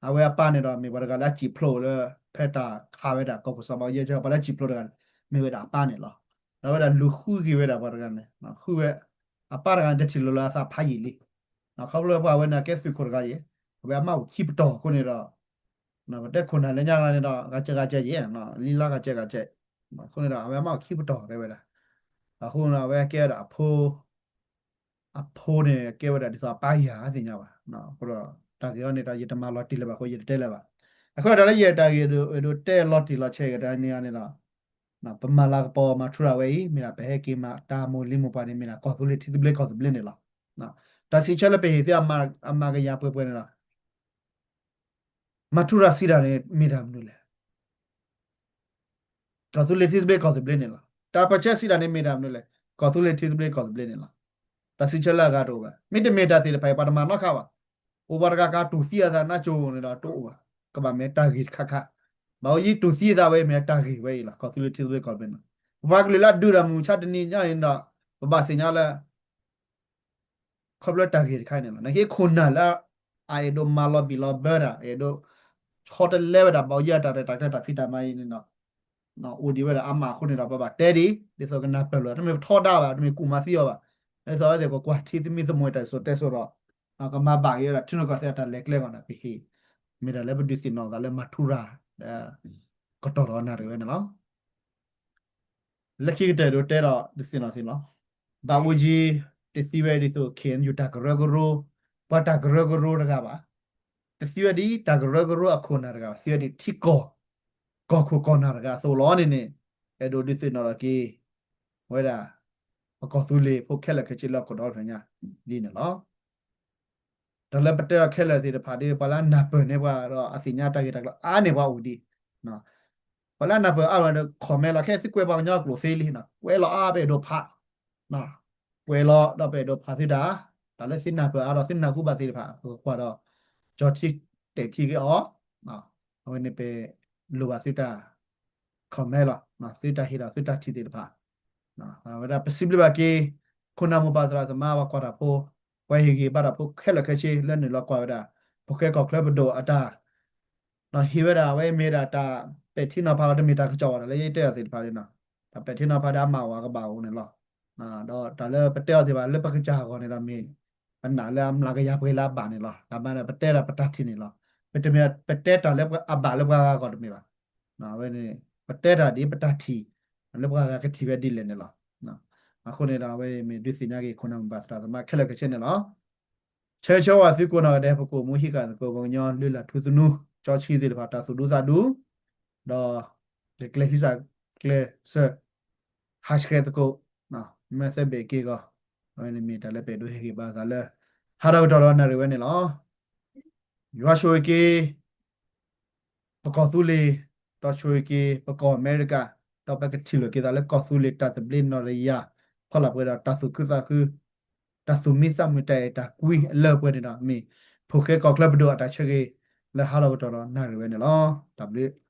အဝဲအပၢ်န့ၣ်ဒီး မ့ၢ်ပှၤတဂၤလၢအစံၣ်ဖျိလၢ ဖဲတၢ်ခးဝဲဒၣ်ကီၢ်ခိၣ်စီၤဘးအူကၠံ ပှၤလၢအစံၣ်ဖျိတဂၤန့ၣ် မ့ၢ်ဝဲဒၣ်အပၢ်န့ၣ်လီၤ. ဒီးဝဲဒၣ်လူၤဃုက့ၤဝဲဒၣ်ပှၤတဂၤန့ၣ် ဃုဝဲ အပၢ်တဂၤန့ၣ် တထံၣ်လိာ်လၢအသးဖးယံာ်လံ. ခီဖျိလၢပှၤဝဲန့ၣ် အကဲသုးခိၣ်တဂၤအံၤ အဝဲအမါအိၣ်ခံပတီၢ်အဃိန့ၣ်ဒီး ပတဲခိၣ်နၢ်လၢညါန့ၣ်ဒီး ဂၤကဲဂၤကဲယဲၢ် လံလါဂၤကဲဂၤကဲ, အဃိန့ၣ်ဒီး အဝဲအမါအိၣ်ခံပတီၢ်တဲဝဲဒၣ်, အဃိန့ၣ်ဒီး အဝဲကဲဝဲဒၣ်အဖိ အဖိန့ၣ် ကဲဝဲဒၣ်ဒ်သိးအပၢ်ယၤသ့ၣ်ညါဘၣ်. အဃိဒီး တၢ်ဂ့ၢ်အံၤန့ၣ်ဒီး ယတမၤလီၤတံၢ်လၢၤဘၣ်အဃိ ယတတဲလၢၤဘၣ်. အဃိဒီးတၢ်လၢယတၢ်ဂ့ၢ်အဲၣ်ဒိးတဲလီၤတံၢ်လီၤဆဲးကဒါန့ၣ်န့ၣ်ဒီး ပမၤလၤကပီၤမၤထူရၤဝဲအံၤ မ့ၢ်ဒၣ်ပဟဲက့ၤမၤတၢ်မိၢ်လံၤမိၢ်ပှၢ်န့ၣ် မ့ၢ်ဒၣ်ကီၢ်သူလ့ၤထံသဘျ့ကီၢ်သဘျ့န့ၣ်လီၤ. တၢ်စံးဆၢလၢပဟ့ၣ်သုအမၤကယၤပှဲၤပှဲၤန့ၣ်ဒီး မၤထူရၤစံးတၢ်န့ၣ် မ့ၢ်တၢ်မနုၤလဲၣ်. ကီၢ်သူလ့ၤထံသဘျ့ကီၢ်သဘျ့န့ၣ်လီၤ. တၢ်ပၢၢ်ဆၢစံးတၢ်န့ၣ်မ့ၢ်တၢ်မနုၤလဲၣ်. ကီၢ်သူလ့ၤထံသဘျ့ကီၢ်သဘျ့န့ၣ်လီၤ. တၢ်စံးဆၢလၢအဂၤတအိၣ်ဘၣ်. မ့တမ့ၢ်တၢ်သ့ၣ်တဖၣ်အံၤ ပှၤတမၤနီတခါဘၣ်. အိၣ်ပှၤတဂၤကတူၢ်သံအသးနါစိၤန့ၣ်ဒီးတအိၣ်ဘၣ်. ကဘၣ်မ့ၢ်တၢ်ဂ့ၢ်တခါခါ. ဘၣ်အိၣ်ယံၤတူၢ်သံအသးဝဲမ့ၢ်တၢ်ဂ့ၢ်ဝဲအံၤလီၤ. ကီၢ်သူလ့ၤထံသဘျ့ကီၢ်သဘျ့န့ၣ် ပပှၤကလုာ်လၢအဒုးတၢ်မုၢ်မဆါတနံၤညါအံၤဒီး ပဘၣ်သ့ၣ်ညါလၢ ခီဖျိတၢ်ဂ့ၢ်တခါအံၤန့ၣ်လီၤ. နာ်က့ခိၣ်နၢ်လၢ အအဲၣ်ဒိးမၤလီၤဘံၣ်လီၤဘၢတၢ် အဲၣ်ဒိး ဆီတလဲဝဲဒၣ် ဘၣ်ယဲၢ်တၢ်ရဲၣ်တၢ်ကျဲၤတၢ်ဖံးတၢ်မၤအံၤန့ၣ်ဒီး အိၣ်ဒံးဝဲဒၣ်အါမးအဃိန့ၣ်ဒီး ပဘၣ်တဲဒံး ဒ်သိးကနၢ်ပၢၢ်လိာ် တမ့ၢ်ပထီဒါဘၣ် တမ့ၢ်ကူၣ်မၤသံအီၤဘၣ်. ဒ်သိးအဝဲသ့ၣ်ကကွၢ်ထံသမံသမိးတၢ်စံၣ်စိၤတဲစိၤဒီး ကမၤဘၣ်က့ၤဝဲဒၣ် ထံရူၢ်ကီၢ်သဲးအတၢ်လဲၤကျဲဂီၢ်န့ၣ် ပဟ့ၣ် မ့ၢ်ဒၣ်လၢပဒုးသ့ၣ်နီၣ်သးလၢမၤထူရၤ ကတီၢ်ဒီးနၣ်ရံၣ်ဝဲန့ၣ်လီၤ. လၢခံကတၢၢ်ဒိးတဲဒီးဒုးသ့ၣ်နီၣ်သ့ၣ်လီၤ. ဘၣ်အူကၠံ တသံဝဲဒ်သိး ခ့ၣ်အဲၣ်ယူၣ် တၢ်ကရၢကရိ ပှၤတၢ်ကရၢကရိတဂၤဘၣ်. တသံဝဲဒ်တၢ်ကရၢကရိအခိၣ်နၢ်တဂၤဘၣ်. သံဝဲဒ်ထံကီၢ် ကီၢ်ခိၣ်ကီၢ်နၢ်တဂၤအသိးလီၤန့ၣ်န့ၣ် အဲၣ်ဒိးဒုးသ့ၣ်နီၣ်ထီၣ်က့ၤ ဝဲဒၣ် ပကီၢ်သူလ့ၤဖိခဲလၢာ်ခဲဆ့လၢဟီၣ်ခိၣ်ဒီဖျၢၣ်ညါ ဒ်န့ၣ်လီၤ. တၢ်လၢပတဲအီၤခဲလၢာ်သ့ၣ်တဖၣ်ဒီး ပှၤလၢအနၢ်ပၢၢ်န့ၢ်ပှၤဒီးအသ့ၣ်ညါတၢ်ဂ့ၢ်တၢ်ကျိၤအါန့ၢ်ပှၤအိၣ်ဒံး. ပှၤလၢအနၢ်ပၢၢ်အါဒီး comment လီၤ. ခဲသုကွဲးပှၤကညီအကျိာ်သ့လံ, ကွဲးလီၤအါပအဲၣ်ဒိးဖး, ကွဲးလီၤဒီးပအဲၣ်ဒိးဖးသုတၢ်, တၢ်လၢသုနၢ်ပၢၢ်အါဒီးသုနၢ်ဟူဘၣ်သ့ၣ်တဖၣ် ပကကွၢ်ဒီး ကၠီထံတဲာ်ထံက့ၤအီၤ, အဝဲန့ၣ်ပလိၣ်ဘၣ်သုတၢ် comment လီၤ. သုတၢ်ဟ့ၣ်ဒီးသုတၢ်ထံၣ်သ့ၣ်တဖၣ် အဝဲဒၣ်ပစံးဘျုးဘၣ်က့ၤ ခိၣ်နၢ်မိၢ်ပၢ်သရၣ်သမါ ပှၤကွၢ်တၢ်ဖိ, ပှၤဟ့ၣ်ဂံၢ်ဘါတၢ်ဖိခဲလၢာ်ခဲဆ့လၢနုာ်လီၤကွၢ်ဝဲဒၣ် ဖိၣ်ဃဲကီၢ်ချၢပဒိၣ်အတၢ် ဟ့ၣ်ဝဲဒၣ် အဝဲမ့ၢ်ဒၣ်တၢ်ပဲာ်ထံနီၤဖးလီၤ. တမ့ၢ်တၢ်ကစီၣ်ဘၣ်ဒီး လၢယတဲအီၤသ့ၣ်တဖၣ်န့ၣ် တၢ်ပဲာ်ထံနီၤဖးဒီးအမးဝၤကဘၣ်အိၣ်န့ၣ်လီၤ. ဒီးတၢ်လၢပတဲအီၤသ့ၣ်တဖၣ် လၢပကစၢ်အဂီၢ်န့ၣ်ဒီးမ့ၢ် ပနာ်လၢအမျးကယၤပှဲၤလၢအဘၣ်န့ၣ်လီၤ. တၢ်မၤန့ၣ် ပတဲဒၣ်ပတၢ်ထံၣ်န့ၣ်လီၤ. ပတမ့ၢ်ပတဲတၢ်လၢအဘၣ်လၢပှၤဂၤအဂီၢ်တမ့ၢ်ဘၣ်. အဝဲန့ၣ် ပတဲတၢ်ဒ်ပတၢ်ထံၣ် လၢပှၤဂၤကထံၣ်ဝဲဒ်လဲၣ်န့ၣ်လီၤ. အဃိန့ၣ်ဒီး အဝဲမ့ၢ်ဒုးသ့ၣ်ညါက့ၤ ခိၣ်နၢ်မိၢ်ပၢ်သရၣ်သမါခဲလၢာ်ခဲဆ့န့ၣ်လီၤ. ဆၢဂ့ၤဆၢဝါသုကိးနီၢ်ဂၤဒဲး ပကိၣ်မူဟံးဃာ်သကိး ပှၤကညီလုၢ်လၢ်ထူသနူ ကၠီဆှံသ့ၣ်တဖၣ် တၢ်သူၣ်ဒူသးဒူ ဒီး ကကျဲၤဟံးစၢ်ကျဲၤဆၢ ဟးဆှဲးသကိး မ့ၢ်သၢဘ့ၣ်က့ၤဂီၤ အဝဲန့ၣ်မ့ၢ်တၢ်လၢပအဲၣ်ဒိးဟ့ၣ်ဂံၢ်ဘါသးလၢ ဟးထီၣ်ကတီၢ်ဒီးနၣ်ရံၣ်ဝဲန့ၣ်လီၤ. ယွၤဆိၣ်ဂ့ၤက့ၤ ပကီၢ်သူလ့ၤ ဒီးဆိၣ်ဂ့ၤက့ၤ ပကီၢ်အမဲရကၤ ဒီးပကထံၣ်လိာ်က့ၤသးလၢကီၢ်သူလ့ၤတၢ်သဘျ့နီၣ်တယၤ ဖီလာ်ပှဲၤဒီးတၢ်သူၣ်ခုသးခု တၢ်သူၣ်မံသးမုာ်တၢ်အဲၣ်တၢ်ကွံအလၢပှဲၤန့ၣ်ဒီး မ့ၢ်ဖိၣ်ဃဲကီၢ်ချၢပဒိၣ်အတၢ်ဆၢဂ့ၤ လၢဟးထီၣ်ကတီၢ်ဒီးနၣ်ရံၣ်ဝဲန့ၣ်လီၤ. တၢ်ဘျုး